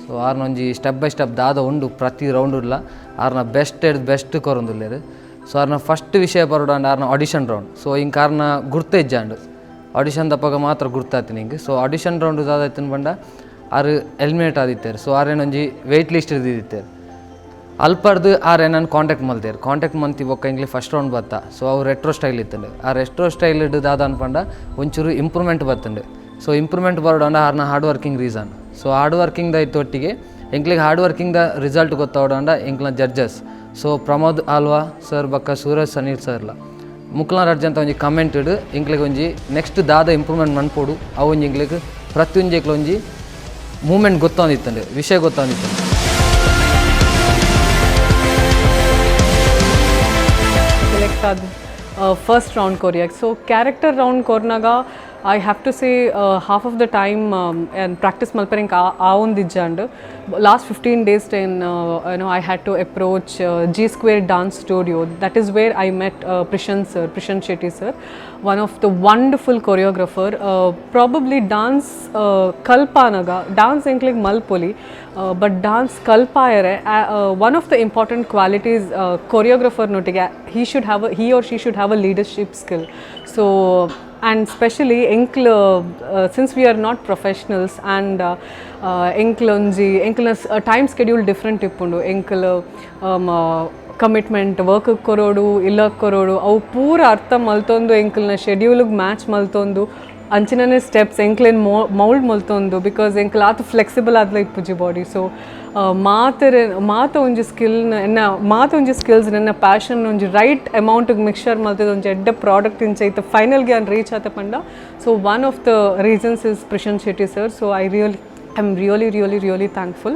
I: So ಆರ್ನ ಒಂಜಿ ಸ್ಟೆಪ್ ಬೈ ಸ್ಟೆಪ್ ದಾದ ಉಂಡು ಪ್ರತಿ ರೌಂಡ್ ಉಲ್ಲ ಆರ್ನ ಬೆಸ್ಟ್ ಹಿಡ್ದು ಬೆಸ್ಟ್ ಕೊರೊಂದುಲ್ಲೆರ್. ಸೊ ಆರ್ನ ಫಸ್ಟ್ ವಿಷಯ ಬರೋಡಾಂಡ ಆರ್ನ ಆಡಿಷನ್ ರೌಂಡ್. ಸೊ ಇಂಕ್ ಆರ್ನ ಗುರ್ತ ಇಜ್ಜಾಂಡ್, ಆಡಿಷನ್ ದಪ್ಪಗ ಮಾತ್ರ ಗುರ್ತಾತಿನ ಹಿಂಗೆ. ಸೊ ಆಡಿಷನ್ ರೌಂಡ್ ದಾದಾಯ್ತು ಪಂಡ ಆರು ಎಲಿಮಿನೇಟ್ ಆದಿತ್ತೇರು. ಸೊ ಆರೇನೊಂಜಿ ವೆಯ್ಟ್ ಲಿಸ್ಟ್ ಇದ್ದಿತ್ತೇರು. ಅಲ್ಪರ್ದು ಆರ್ ಏನನ್ನು ಕಾಂಟ್ಯಾಕ್ಟ್ ಮಲ್ತೇರು. ಕಾಂಟ್ಯಾಕ್ಟ್ ಮಂತಿ ಬೊಕ್ಕ ಇಂಗ್ಲಿ ಫಸ್ಟ್ ರೌಂಡ್ ಬತ್ತ. ಸೊ ಅವು ರೆಟ್ರೋ ಸ್ಟೈಲ್ ಇತ್ತಂಡು. ಆ ರೆಟ್ರೋ ಸ್ಟೈಲ್ ದಾದ ಅನ್ಪಂಡ ಒಂಚೂರು ಇಂಪ್ರೂವ್ಮೆಂಟ್ ಬತ್ತಂಡು. ಸೊ ಇಂಪ್ರೂವ್ಮೆಂಟ್ ಬರೋಡಂಡ ಆರ್ನ hard working reason. So hard working the ಒಟ್ಟಿಗೆ ಎಂಕ್ಲಿಗೆ ಹಾರ್ಡ್ ವರ್ಕಿಂಗ್ the result ಗೊತ್ತಾವಡಂಡ ಎಂಕ್ಲ judges, so Pramod Alva sir ಬಕ್ಕ ಸೂರಜ್ ಸನೀಲ್ ಸರ್ಲ ಮುಕ್ಲ ರಡ್ಜಂತ ಒಂಜಿ ಕಮೆಂಟ್ ಇಡು ಎಂಕ್ಲಿಗೆ ಒಂಜಿ ನೆಕ್ಸ್ಟ್ ದಾದ ಇಂಪ್ರೂವ್ಮೆಂಟ್ ಮನ್ಪೊಡು ಅವು ಒಂಜಿ ಎಂಕ್ಲಿಗೆ ಪ್ರತಿಯೊಂಜಿ ಒಂಜಿ ಮೂಮೆಂಟ್ ಗೊತ್ತೊಂದಿತ್ತಂಡು, ವಿಷಯ ಗೊತ್ತೊಂದಿತ್ತಂಡು.
H: ಸೆಲೆಕ್ಟ್ ಆದ ಫಸ್ಟ್ ರೌಂಡ್ ಕೊರಿಯಾಗ. ಸೊ ಕ್ಯಾರೆಕ್ಟರ್ ರೌಂಡ್ ಕೊರ್ನಾಗ I have to say half of the time and practice ಮಲ್ಪೆರೆ ಆ ಒಂದು ಇಜ್ಜಾಂಡ್. Last 15 days ten I had to approach G Square Dance Studio. That is where I met Prishan sir, Prishan Shetty sir, one of the wonderful choreographer. Probably dance ಕಲ್ಪಾನಗ, dance ಎಂಕ್ಲಿಗೆ ಮಲ್ಪೊಲಿ, but dance ಕಲ್ಪಾಯರೆ one of the important qualities choreographer ನೊಟ್ಟಿಗೆ he or she should have a leadership skill. So and specially ಎಂಕ್ಲ್, since we are not professionals and ಎಂಕ್ಲ್ ಒಂಜಿ ಎಂಕ್ಲ್ನ time schedule different ಇಪ್ಪುಂಡು. ಎಂಕ್ಲ್ commitment work ಕೊರೋಡು, ಇಲ್ಲ ಕೊರೋಡು, ಅವು ಪೂರ ಅರ್ಥ ಮಲ್ತೊಂದು ಎಂಕ್ಲ್ನ ಶೆಡ್ಯೂಲ್ಗೆ match ಮಲ್ತೊಂದು ಅಂಚಿನನೇ steps ಎಂಕ್ಲೆನ್ ಮೋ mould ಮಲ್ತೊಂದು, because ಎಂಕ್ಲ್ ಆತು ಫ್ಲೆಕ್ಸಿಬಲ್ ಆದ್ಲ ಇಪ್ಪುಜಿ ಬಾಡಿ. ಸೊ ಮಾತರೆ ಮಾತ ಒಂಜಿ ಸ್ಕಿಲ್ನ ಎನ್ನ ಮಾತ ಒಂಜಿ ಸ್ಕಿಲ್ಸ್ ನನ್ನ ಪ್ಯಾಷನ್ ಒಂಜಿ ರೈಟ್ ಅಮೌಂಟಿಗೆ ಮಿಕ್ಸ್ಚರ್ ಮಲ್ತದ ಒಂಜಿ ಎಡ್ಡೆ ಪ್ರಾಡಕ್ಟ್ ಇಂಚ ಇತ್ತು ಫೈನಲ್ಗೆ ಅನ್ ರೀಚ್ ಆತ ಪಂಡ, so one of the reasons is Prishan Shetty sir. So I am really really really thankful.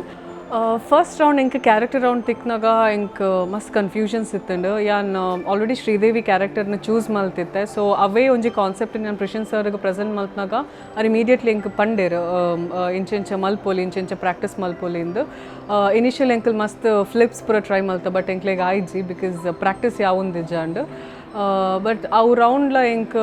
H: First round ಎಂಕ್ ಕ್ಯಾರೆಕ್ಟರ್ ರೌಂಡ್ ತಿಕ್ನಾಗ ಎಂಕ್ ಮಸ್ತ್ ಕನ್ಫ್ಯೂಷನ್ಸ್ ಇತ್ತಂಡು. ಯಾನ್ ಆಲ್ರೆಡಿ ಶ್ರೀದೇವಿ ಕ್ಯಾರೆಕ್ಟರ್ನ ಚೂಸ್ ಮಲ್ತಿತ್ತೆ. ಸೊ ಅವೇ ಒಂಜಿ ಕಾನ್ಸೆಪ್ಟ್ ನಾನು ಪ್ರಶಾಂತ್ ಸರ್ಗೆ ಪ್ರೆಸೆಂಟ್ ಮಲ್ತ್ನಾಗ ಅವ್ರು ಇಮಿಡಿಯೇಟ್ಲಿ ಎಂಕ್ ಪಂಡೇರು, ಇಂಚ ಇಂಚ ಮಲ್ಪೊಲಿ, ಇಂಚ ಇಂಚ ಪ್ರಾಕ್ಟೀಸ್ ಮಲ್ಪೊಲಿ ಇಂದು. ಇನಿಷಿಯಲ್ ಎಂಕಲ್ ಮಸ್ತ್ ಫ್ಲಿಪ್ಸ್ ಪೂರ ಟ್ರೈ ಮಲ್ತ, ಬಟ್ ಎಂಕ್ಲೆಗ್ ಆಯ್ಜಿ, because practice ಯಾವೊಂದಿಜ್ಜಾಂಡ್. ಬಟ್ ಅವು ರೌಂಡ್ಲ ಎಂಕ್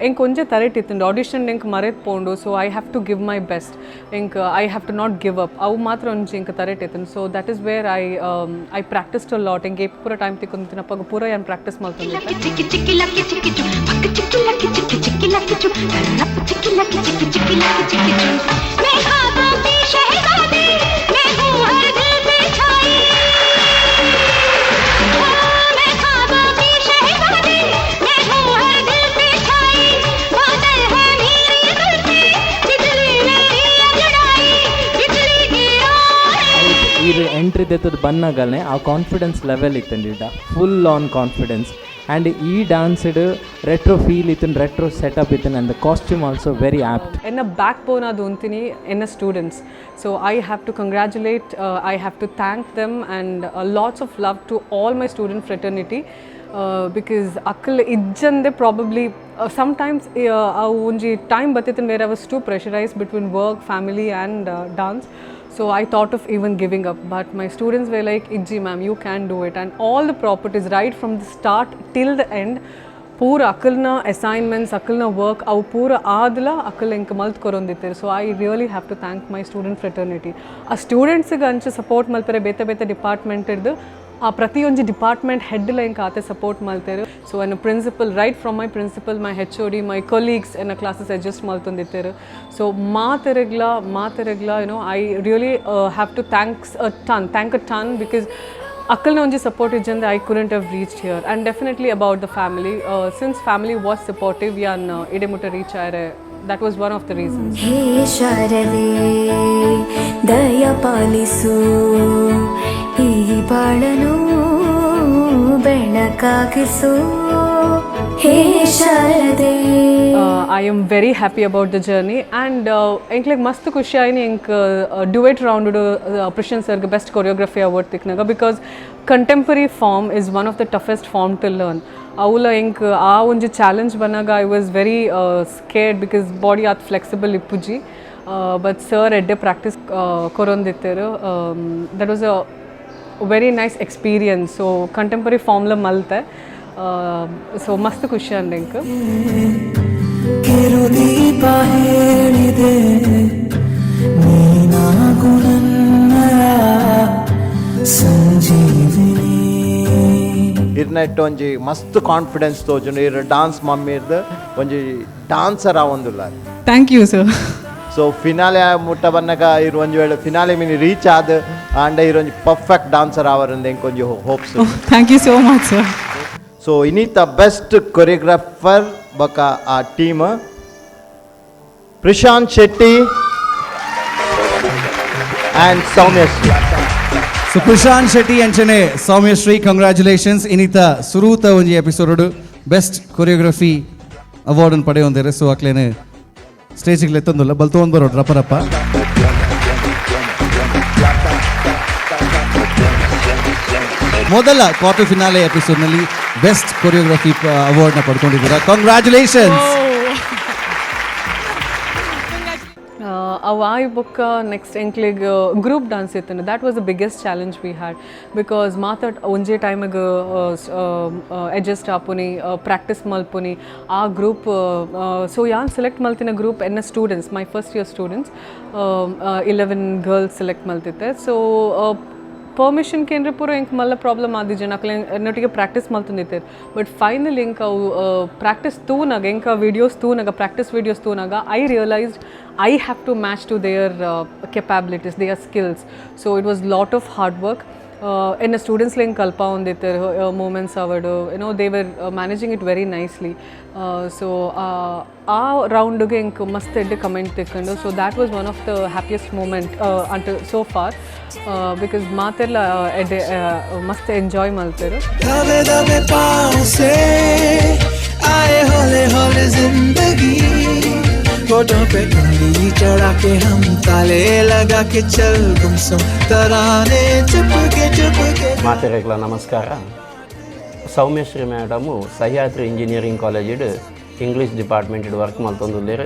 H: ಎಂಕ್ ಒಂಜೆ ತರೆಟ್ ಇತ್ತುಂಡು, ಆಡಿಷನ್ ಎಂಕ್ ಮರೆತ್ ಪೋಂಡು, so I have to give my best, ಎಂಕ್ I have to not give up, ಅವು ಮಾತ್ರ ಒಂಜಿ ಎಂಕ್ ತರೆಟ್ ಇತ್ತುಂಡು. So that is where I practice a lot. ಎಂಕ್ ಏಪ್ ಪೂರ ಟೈಮ್ ತಿಕ್ಕೊಂದಿನಪ್ಪಾಗ ಪೂರ ಯಾನ್ ಪ್ರಾಕ್ಟೀಸ್ ಮಲ್ತೊಂದಿತ್ತೆ.
C: ಚಿಕ್ಕಿ ಚಿಕ್ಕಿ ಲಕ್ಕಿ ಚಿಕ್ಕಿ ಚು ಪಕ್ಕ ಚಿಕ್ಕಿ ಲಕ್ಕಿ ಚಿಕ್ಕಿ ಚಿಕ್ಕಿ ಲಕ್ಕಿ ಚು ರಪ್ಪ ಚಿಕ್ಕಿ ಲಕ್ಕಿ ಚಿಕ್ಕಿ ಚಿಕ್ಕಿ ಲಕ್ಕಿ ಚಿಕ್ಕಿ चु. मैं ख्वाबों की शहजादी, मैं हूँ हर दिल पे छाई. मैं ख्वाबों की शहजादी, मैं हूँ हर दिल पे छाई. बादल है मेरी जुल्फें, बिजली मेरी अंगड़ाई, बिजली की
D: ಈರ್ ಎಂಟ್ರಿ ದೆತ್ತದ ಬನ್ನಗಲ್ನೆ ಆ ಕಾನ್ಫಿಡೆನ್ಸ್ ಲೆವೆಲ್ ಇತ್ತಂಡಿಡ, ಫುಲ್ ಆನ್ ಕಾನ್ಫಿಡೆನ್ಸ್. ಆ್ಯಂಡ್ ಈ ಡಾನ್ಸ್ಡ್ ರೆಟ್ರೋ ಫೀಲ್ ಇತ್ತನ್, ರೆಟ್ರೋ ಸೆಟಪ್ ಇತ್ತನ್, and the costume also very apt.
H: ಎನ್ನ ಬ್ಯಾಕ್ ಬೋನ್ ಅದು ಅಂತೀನಿ ಎನ್ನ students. So I have to congratulate, I have to thank them, and lots of love to all my student fraternity, because ಅಕ್ಕಲ್ ಇಜ್ಜಂದೆ probably sometimes ಅವು ಒಂಜಿ time ಬತ್ತಿತ್ತು where I was too pressurised between work, family and dance. So I thought of even giving up, but my students were like, ಇಜ್ಜಿ ma'am, you can do it. And all the properties right from the start till the end, ಪೂರ ಅಕಲ್ನ assignments, ಅಕಲ್ನ work ಅವು ಪೂರ ಆದ್ಲ ಅಕಲ್ ಎಂಕ್ ಮಲ್ತ್ ಕೊರೊಂದಿತ್ತೆರ್. So I really have to thank my student fraternity. ಆ ಸ್ಟೂಡೆಂಟ್ಸ್ಗೆ ಅಂಚ ಸಪೋರ್ಟ್ ಮಲ್ಪೆರೆ ಬೇತೆ ಬೇತೆ ಡಿಪಾರ್ಟ್ಮೆಂಟ್ ಇಡ್ದು ಆ ಪ್ರತಿಯೊಂಜಿ ಡಿಪಾರ್ಟ್ಮೆಂಟ್ ಹೆಡ್ಲ ಎಂಕ್ ಆತೆ ಸಪೋರ್ಟ್ ಮಲ್ತೆರ್. ಸೊ ಎನ್ನ principal, right from my principal, my HOD, my colleagues ಎನ್ನ ಕ್ಲಾಸಸ್ ಅಡ್ಜಸ್ಟ್ ಮಲ್ತೊಂದಿತ್ತೆರ್. ಸೊ ಮಾತೆರೆಗ್ಲ ಮಾತೆರೆಗ್ಲ I really have to thanks a ton, thank a ton, because ಅಕ್ಕಲ್ನ ಒಂಜಿ support ಇಜ್ಜಂದೆ I couldn't have reached here. And definitely about the family, since family was supportive, ಯಾನ್ ಇಡೆ ಮುಟ್ಟ reach ಆಯ್ರೆ, that was one of the reasons.
K: ಹೇ ಶಾರದೆ ದಯ ಪಾಲಿಸು ಈ ಬಾಳನು ಬೆಳಕಾಗಿಸು ಹೇ ಶಾರದೆ.
H: I am very happy about the journey and ಎಂಕ್ಲೆಗ್ ಮಸ್ತ್ ಖುಷಿ ಆಯ್ನಿ ಎಂಕ್ ಡ್ಯುಯೆಟ್ ರೌಂಡ್ ಪ್ರಶಾಂತ್ ಸರ್ಗೆ ಬೆಸ್ಟ್ ಕೊರಿಯೋಗ್ರಫಿ ಅವಾರ್ಡ್ ತಿಕ್ನಾಗ, because contemporary form is one of the toughest form to learn. ಅವುಲ ಎಂಕ್ ಆ ಒಂಜಿ ಚಾಲೆಂಜ್ ಬನ್ನಾಗ I was very scared because body ಆತ್ ಫ್ಲೆಕ್ಸಿಬಲ್ ಇಪ್ಪುಜಿ. ಬಟ್ ಸರ್ ಎಡ್ಡೆ ಪ್ರಾಕ್ಟೀಸ್ ಕೊರೊಂದಿತ್ತೆರ್. That was a very nice experience. So contemporary ಫಾರ್ಮ್ಲ ಮಲ್ತೆ. ಸೊ ಮಸ್ತ್ ಖುಷಿ ಅಂಡ್ ಎಂಕ್.
L: ಕಿರುದೀಪ ಹೇಳಿದೆ ನೀನಾಗು ನನ್ನಯ ಸಂಜೀವಿನಿ.
O: ಇರ್ನೆಟ್ ಒಂಜಿ ಮಸ್ತ್ ಕಾನ್ಫಿಡೆನ್ಸ್ ತೋಜುಂಡು. ಇರ್ ಡಾನ್ಸ್ ಮಮ್ಮಿರ್ದು ಒಂಜಿ dancer ಆವೊಂದುಲ್ಲ.
G: Thank you sir.
O: So finale ಮುಟ್ಟ ಬನ್ನಗ ಇರ್ ಒಂಜಿ ವೇಳೆ ಫಿನಾಲೆ ಮಿನಿ ರೀಚ್ ಆದ್ ಆಂಡ ಇರ್ ಒಂಜಿ ಪರ್ಫೆಕ್ಟ್ ಡಾನ್ಸರ್ ಆವರಂದು ಎಂಕೊಂಜಿ hopes.
G: Thank you so much, sir.
O: So ಇನ್ನಿತ best choreographer ಬೊಕ ಆ team Prashanth Shetty and Soumyashree.
S: So Prashanth Shetty ಅಂಚನೆ ಸೌಮ್ಯಶ್ರೀ, ಕಂಗ್ರ್ಯಾಚುಲೇಷನ್ಸ್. ಇನ್ನಿತ ಸುರೂತ ಒಂಜಿ ಎಪಿಸೋಡ್ ಬೆಸ್ಟ್ ಕೊರಿಯೋಗ್ರಫಿ ಅವಾರ್ಡ್ ಅನ್ನು ಪಡೆಯೊಂದೇರೆ. ಸೊ ಅಕ್ಲೇನೆ ಸ್ಟೇಜಿಗೆ ಲೆತ್ತೊಂದುಲ್ಲ ಬಲ್ತೊಂದು ಬರೋಡು ರಪ್ಪ ರಪ್ಪ. ಮೊದಲ ಕ್ವಾರ್ಟರ್ ಫಿನಾಲೆ ಎಪಿಸೋಡ್ನಲ್ಲಿ ಬೆಸ್ಟ್ ಕೊರಿಯೋಗ್ರಫಿ ಅವಾರ್ಡ್ನ ಪಡ್ಕೊಂಡಿದ್ದೀರಾ. ಕಂಗ್ರ್ಯಾಚುಲೇಷನ್ಸ್.
H: ಅವು ಆಯ್ ಬೊಕ್ಕ ನೆಕ್ಸ್ಟ್ ಎಂಕ್ಲೆಗ್ ಗ್ರೂಪ್ ಡಾನ್ಸ್ ಇತ್ತು. That was the biggest challenge we had, because ಮಾತಾಡ್ ಒಂಜೇ ಟೈಮಿಗೆ ಅಡ್ಜಸ್ಟ್ ಆಪುನಿ, ಪ್ರಾಕ್ಟೀಸ್ ಮಲ್ಪುನಿ ಆ ಗ್ರೂಪ್. ಸೊ ಯಾನ್ ಸೆಲೆಕ್ಟ್ ಮಲ್ತಿನ ಗ್ರೂಪ್ ಎನ್ನ students, my first year students, 11 girls select ಮಲ್ತಿತ್ತೆ. So permission ಕೇಂದ್ರ ಪೂರ ಎಂಕ್ ಮಲ್ಲ ಪ್ರಾಬ್ಲಮ್ ಆದಿಜನ. ಅಕ್ಲೆ ಎನ್ನೊಟ್ಟಿಗೆ ಪ್ರಾಕ್ಟೀಸ್ ಮಲ್ತೊಂದಿತ್ತೆರ್. ಬಟ್ ಫೈನಲ್ ಎಂಕ್ ಅವು ಪ್ರಾಕ್ಟೀಸ್ ತೂನಾಗ, ಎಂಕ ವೀಡಿಯೋಸ್ ತೂನಾಗ, ಪ್ರಾಕ್ಟೀಸ್ ವೀಡಿಯೋಸ್ ತೂನಾಗ, I realised I have to match to their capabilities, their skills. So it was lot of hard work. ಎನ್ನ ಸ್ಟೂಡೆಂಟ್ಸ್ ಎಂಕ್ ಕಲ್ಪ ಒಂದಿತ್ತೆರ್ moments ಅವಡು, they were managing it very nicely. So ಆ ರೌಂಡ್ಗೆ ಎಂಕ್ ಮಸ್ತ್ ಎಡ್ಡೆ comment ತಿಕ್ಕೊಂಡು. So that was one of the happiest moment until so far, because ಮಾತೆಲ್ಲ ಎಡ್ಡೆ ಮಸ್ತ್ enjoy ಮಲ್ತೆರ್.
L: दबे दबे पाँव से आए हौले हौले जिंदगी होठों पे उंगली चढ़ा के हम ताले लगा के चल गुमसुम तराने चुपके चुपके.
P: ಮಾತೆರೆಗ್ಲ ನಮಸ್ಕಾರ. ಸೌಮ್ಯಶ್ರೀ ಮೇಡಮು ಸಹ್ಯಾದ್ರಿ ಇಂಜಿನಿಯರಿಂಗ್ ಕಾಲೇಜಿಡ್ ಇಂಗ್ಲೀಷ್ ಡಿಪಾರ್ಟ್ಮೆಂಟ್ ವರ್ಕ್ ಮಲ್ತೊಂದುಲ್ಲೆರ್.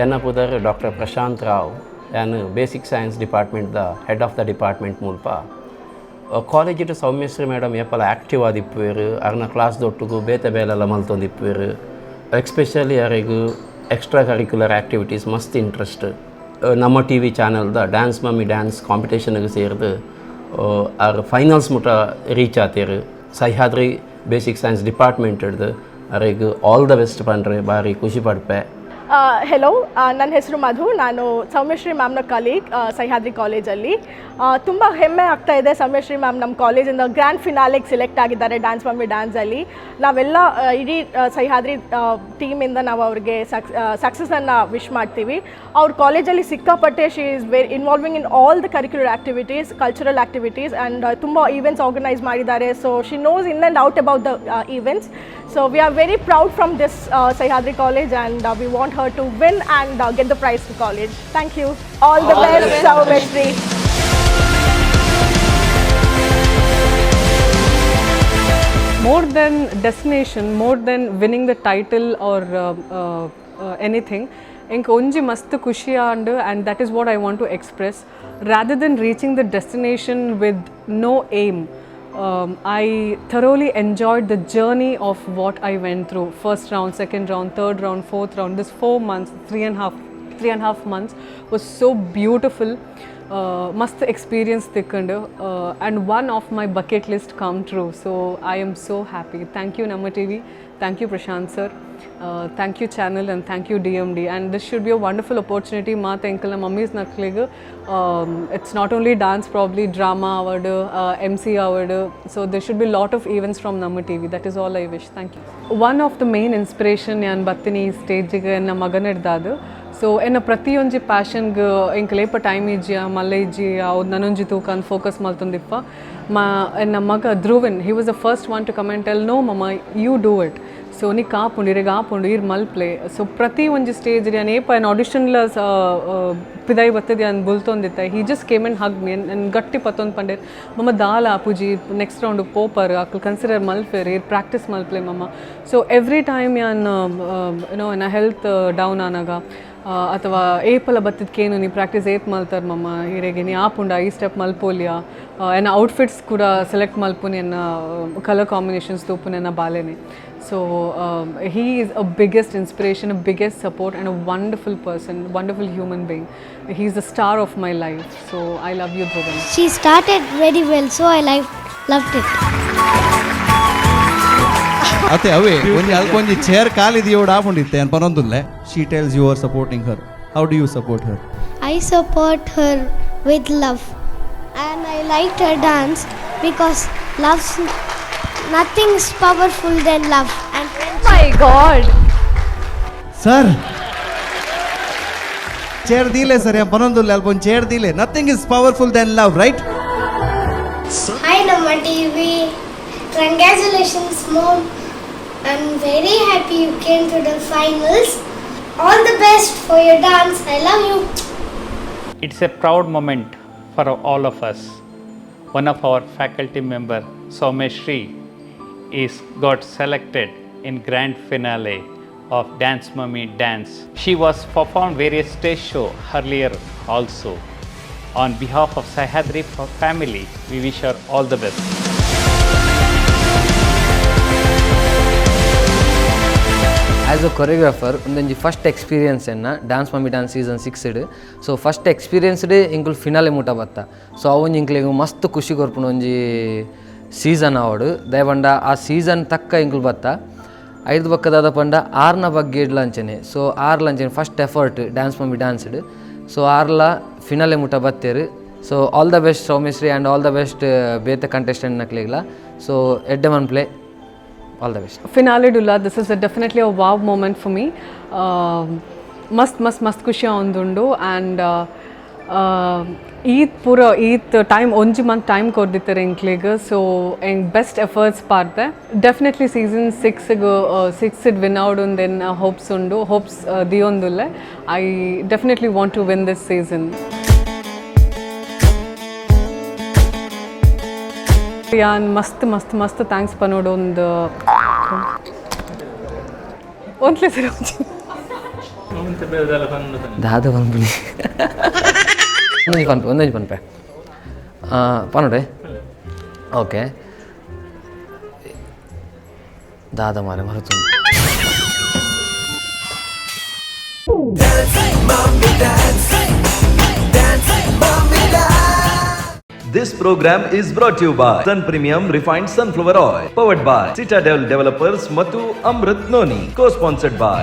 P: ಎನ್ನ ಪುದರ್ ಡಾಕ್ಟರ್ ಪ್ರಶಾಂತ್ ರಾವ್. ಯಾನ್ basic science department the head of the department. ಮುಲ್ಪ ಕಾಲೇಜಿಡ್ ಸೌಮ್ಯಶ್ರೀ ಮೇಡಮ್ ಏಪಲ ಆ್ಯಕ್ಟಿವ್ ಆದಿಪ್ಪುವೆರ್. ಅರ್ನ ಕ್ಲಾಸ್ ದೊಟ್ಟುಗು ಬೇತೆ ಬೇಲೆಲ್ಲ ಮಲ್ತೊಂದಿಪ್ಪುವೆರ್. ಎಕ್ಸ್ಪೆಷಲಿ ಅರೆಗ್ ಎಕ್ಸ್ಟ್ರಾ ಕರಿಕ್ಯುಲರ್ ಆ್ಯಕ್ಟಿವಿಟೀಸ್ ಮಸ್ತ್ ಇಂಟ್ರೆಸ್ಟ್. ನಮ್ಮ ಟಿವಿ ಚಾನಲ್ದ ಡ್ಯಾನ್ಸ್ ಮಮ್ಮಿ ಡ್ಯಾನ್ಸ್ ಕಾಂಪಿಟೇಷನ್ಗೆ ಸೇರ್ದು ಆರ್ ಫೈನಲ್ಸ್ ಮುಟ ರೀಚ್ ಆತೇರು. ಸಹ್ಯಾದ್ರಿ ಬೇಸಿಕ್ ಸೈನ್ಸ್ ಡಿಪಾರ್ಟ್ಮೆಂಟ್ ಹಿಡ್ದು ಅರೆಗ್ ಆಲ್ the best ಪಂಡ್ರೆ ಭಾರಿ ಖುಷಿ ಪಡ್ಪೆ.
X: ಹೆಲೋ, ನನ್ನ ಹೆಸರು ಮಧು. ನಾನು ಸೌಮ್ಯಶ್ರೀ ಮ್ಯಾಮ್ನ ಕಲೀಗ್ ಸಹ್ಯಾದ್ರಿ ಕಾಲೇಜಲ್ಲಿ. ತುಂಬ ಹೆಮ್ಮೆ ಆಗ್ತಾ ಇದೆ, ಸೌಮ್ಯಶ್ರೀ ಮ್ಯಾಮ್ ನಮ್ಮ ಕಾಲೇಜಿಂದ ಗ್ರ್ಯಾಂಡ್ ಫಿನಾಲೆಗೆ ಸೆಲೆಕ್ಟ್ ಆಗಿದ್ದಾರೆ ಡ್ಯಾನ್ಸ್ ಮಮ್ಮಿ ಡ್ಯಾನ್ಸಲ್ಲಿ. ನಾವೆಲ್ಲ ಇಡೀ ಸಹ್ಯಾದ್ರಿ ಟೀಮಿಂದ ನಾವು ಅವ್ರಿಗೆ ಸಕ್ಸಸನ್ನು ವಿಶ್ ಮಾಡ್ತೀವಿ. ಅವ್ರ ಕಾಲೇಜಲ್ಲಿ ಸಿಕ್ಕಾಪಟ್ಟೆ, she is very involving in all the curricular activities, cultural activities, and ತುಂಬ ಈವೆಂಟ್ಸ್ ಆರ್ಗನೈಸ್ ಮಾಡಿದ್ದಾರೆ. So she knows in and out about the events. So we are very proud from this Sahyadri College and we want her to win and get the prize to college. Thank you. All the
L: All the
X: best,
L: best.
X: Soumyashree.
H: More than destination, more than winning the title or anything, ಎಂಕ್ ಒಂಜಿ ಮಸ್ತ್ ಖುಷಿ and and that is what I want to express. Rather than reaching the destination with no aim, I thoroughly enjoyed the journey of what I went through. First round, second round, third round, fourth round. This 4 months, 3.5 months was so beautiful. ಮಸ್ತ್ experience ತಿಕ್ಕೊಂಡು and one of my bucket list come true, so I am so happy. Thank you Namma TV, thank you Prashant sir, thank you channel, and thank you DMD. And this should be a wonderful opportunity ಮಾತ ಎಂಕಲ್ನ mummies ನಕ್ಲಿಗೆ. It's not only dance, probably drama award, MC award, so there should be lot of events from Namma TV. That is all I wish. Thank you. One of the main inspiration ಯಾನ್ ಬತ್ತೀನಿ ಈ ಸ್ಟೇಜಿಗೆ ಎನ್ನ ಮಗನಿಡ್ದಾದು. ಸೊ ಎನ್ನ ಪ್ರತಿಯೊಂಜಿ ಪ್ಯಾಷನ್ಗೆ ಎಂಕ್ ಲೇಪ time ಇಜ್ಜಿ, ಮಲ್ಲ ಇಜ್ಜಿ, ಅವು ನನೊಂಜಿ ತೂಕಂದ್ ಫೋಕಸ್ ಮಲ್ತೊಂದಿಪ್ಪ. ಮಾ ಎನ್ನ ಮಗ Dhruvan, he was the first one to come and tell, "No mamma, you do it." So Nick ಆಪುಂಡು, ಇರೆಗ್ ಆಪುಂಡು, ಇರ್ ಮಲ್ಪ್ಲೆ. ಸೊ ಪ್ರತಿ ಒಂಜಿ ಸ್ಟೇಜ್ ಯಾನ್ ಏಪ ಎನ್ ಆಡಿಷನ್ಲ ಪಿದಾಯಿ ಬತ್ತದ ಯಾನ್ ಬುಲ್ತೊಂದಿತ್ತೆ, he just came and hug me and ಗಟ್ಟಿ ಪತ್ತೊಂದು ಪಂಡೇರ್, ಮಮ್ಮ ದಾಲ ಆಪುಜಿ, ನೆಕ್ಸ್ಟ್ ರೌಂಡ್ ಪೋಪರ್ ಅಕ್ಲು, ಕನ್ಸಿಡರ್ ಮಲ್ಪೆರ್, ಇರ್ ಪ್ರಾಕ್ಟೀಸ್ ಮಲ್ಪ್ಲೆ ಮಮ್ಮ. ಸೊ ಎವ್ರಿ ಟೈಮ್ ಯಾನ್ ಯುನೋ ಎನ್ನ ಹೆಲ್ತ್ ಡೌನ್ ಆನಾಗ ಅಥವಾ ಏಪಲ ಬತ್ತಿದ್ಕೇನು, ನೀ ಪ್ರಾಕ್ಟೀಸ್ ಏತ್ ಮಲ್ತಾರ ಮಮ್ಮ, ಇರೆಗೆ ನೀ ಆಪುಂಡ, ಈ ಸ್ಟೆಪ್ ಮಲ್ಪೋಲಿಯಾ, ಎನ್ನ ಔಟ್ಫಿಟ್ಸ್ ಕೂಡ ಸೆಲೆಕ್ಟ್ ಮಲ್ಪುನಿ, ಎನ್ನ ಕಲರ್ ಕಾಂಬಿನೇಷನ್ಸ್ ತೂಪುನಿ ಎನ್ನ ಬಾಲೆನೆ. So he is a biggest inspiration, a biggest support and a wonderful person, wonderful human being. He is the star of my life, so I love you, Dhruvan.
B: She started very well, so I loved it.
S: ಅತ್ತೆ ಅವೇ ಒಂಜಿ ಅಲ್ಪ ಒಂಜಿ chair ಖಾಲಿ ದಿಯೋಡ್ ಆಪುಂಡಿತ್ತೆ ಅನ್ ಪನೊಂದುಲ್ಲೆ. She tells you are supporting her. How do you support her?
B: I support her with love, and I liked her dance because love's nothing's powerful than love and
T: my God.
S: Sir, chair ದೀಲೆ sir, ಪನೊಂದುಲ್ಲೆ, ಅಲ್ಪ ಒಂದು chair ದೀಲೆ. Nothing is powerful than love, right?
B: Hi Namma TV. Congratulations, Mom. I'm very happy you came to the finals. All the best for your dance. I love you.
E: It's a proud moment for all of us. One of our faculty member, Soumyashree, is got selected in grand finale of Dance Mummy Dance. She was performed various stage show earlier also. On behalf of Sahyadri family, we wish her all the best.
I: As a choreographer ಒಂದೊಂಜಿ first experience ಎನ್ನ dance mummy dance season 6 ಡ್. So first experienced ಎಂಕುಲು finale ಮುಟ ಬತ್ತ. ಸೊ ಅವೊಂಜಿ ಎಂಕ್ಲೆಗ್ ಮಸ್ತ್ ಖುಷಿ ಕೊರ್ಪುನ ಒಂಜಿ ಸೀಸನ್ ಆವಡು. ದಯಪಂಡ ಆ ಸೀಸನ್ ತಕ್ಕ ಎಂಕುಲು ಬತ್ತ. ಐದು ಬೊಕ್ಕ ದಾದ ಪಂಡ ಆರ್ನ ಬಗ್ಗೆ ಇಡ್ಲ ಅಂಚನೆ. ಸೊ ಆರ್ಲ ಅಂಚನೆ first effort dance mummy ಡ್ಯಾನ್ಸ್ಡ್. ಸೊ ಆರ್ಲ finale ಮುಟ ಬತ್ತೇರು. So all the best Soumyashree, and all the best ಬೇತೆ ಕಂಟೆಸ್ಟೆಂಟ್ ನಕ್ಲೆಗ್ಲ. ಸೊ ಎಡ್ಡೆ ಮನ್ಪ್ಲೆ, all the best.
H: Finale ಡುಲ್ಲ, this is a definitely a wow moment for me. ಮಸ್ತ್ ಮಸ್ತ್ ಮಸ್ತ್ ಖುಷಿ ಆವೊಂದುಂಡು. ಆ್ಯಂಡ್ ಈತ್ ಪೂರ ಈತ್ ಟೈಮ್, ಒಂಜಿ ಮಂತ್ ಟೈಮ್ ಕೊರ್ದಿತ್ತೆರ್ ಎಂಕ್ಲೆಗ್. ಸೊ ಎಂಕ್ ಬೆಸ್ಟ್ ಎಫರ್ಟ್ಸ್ ಪಾಡ್ದೆ. ಡೆಫಿನೆಟ್ಲಿ ಸೀಸನ್ ಸಿಕ್ಸ್ಗ್ ಸಿಕ್ಸ್ ವಿನ್ ಆವೊಡು ಎನ್ನ ಹೋಪ್ಸ್ ಉಂಡು, ಹೋಪ್ಸ್ ದಿಯೊಂದುಲ್ಲೆ. I definitely want to win this season. ಯಾನ್ ಮಸ್ತ್ ಮಸ್ತ್ ಮಸ್ತ್ thanks ಪನೋಡು ಒಂದು ಒಂದ್ಲೆ ಸರಿ.
I: ದಾದ ಪನ್ಪುನಿ? ಒಂದೊಂಜಿ ಪನ್ಪೆ, ಒಂದೊಂಜಿ ಪನ್ಪೆ ಪನೋಡೆ. ಓಕೆ, ದಾದ ಮಾರೆ, ಮರತು.
L: Dance, mommy, dance. Dance, mommy, dance.
J: This program is brought to you by Sun Premium Refined Sunflower Oil, powered by Citadel Developers ಮತ್ತು Amrit Noni, co-sponsored by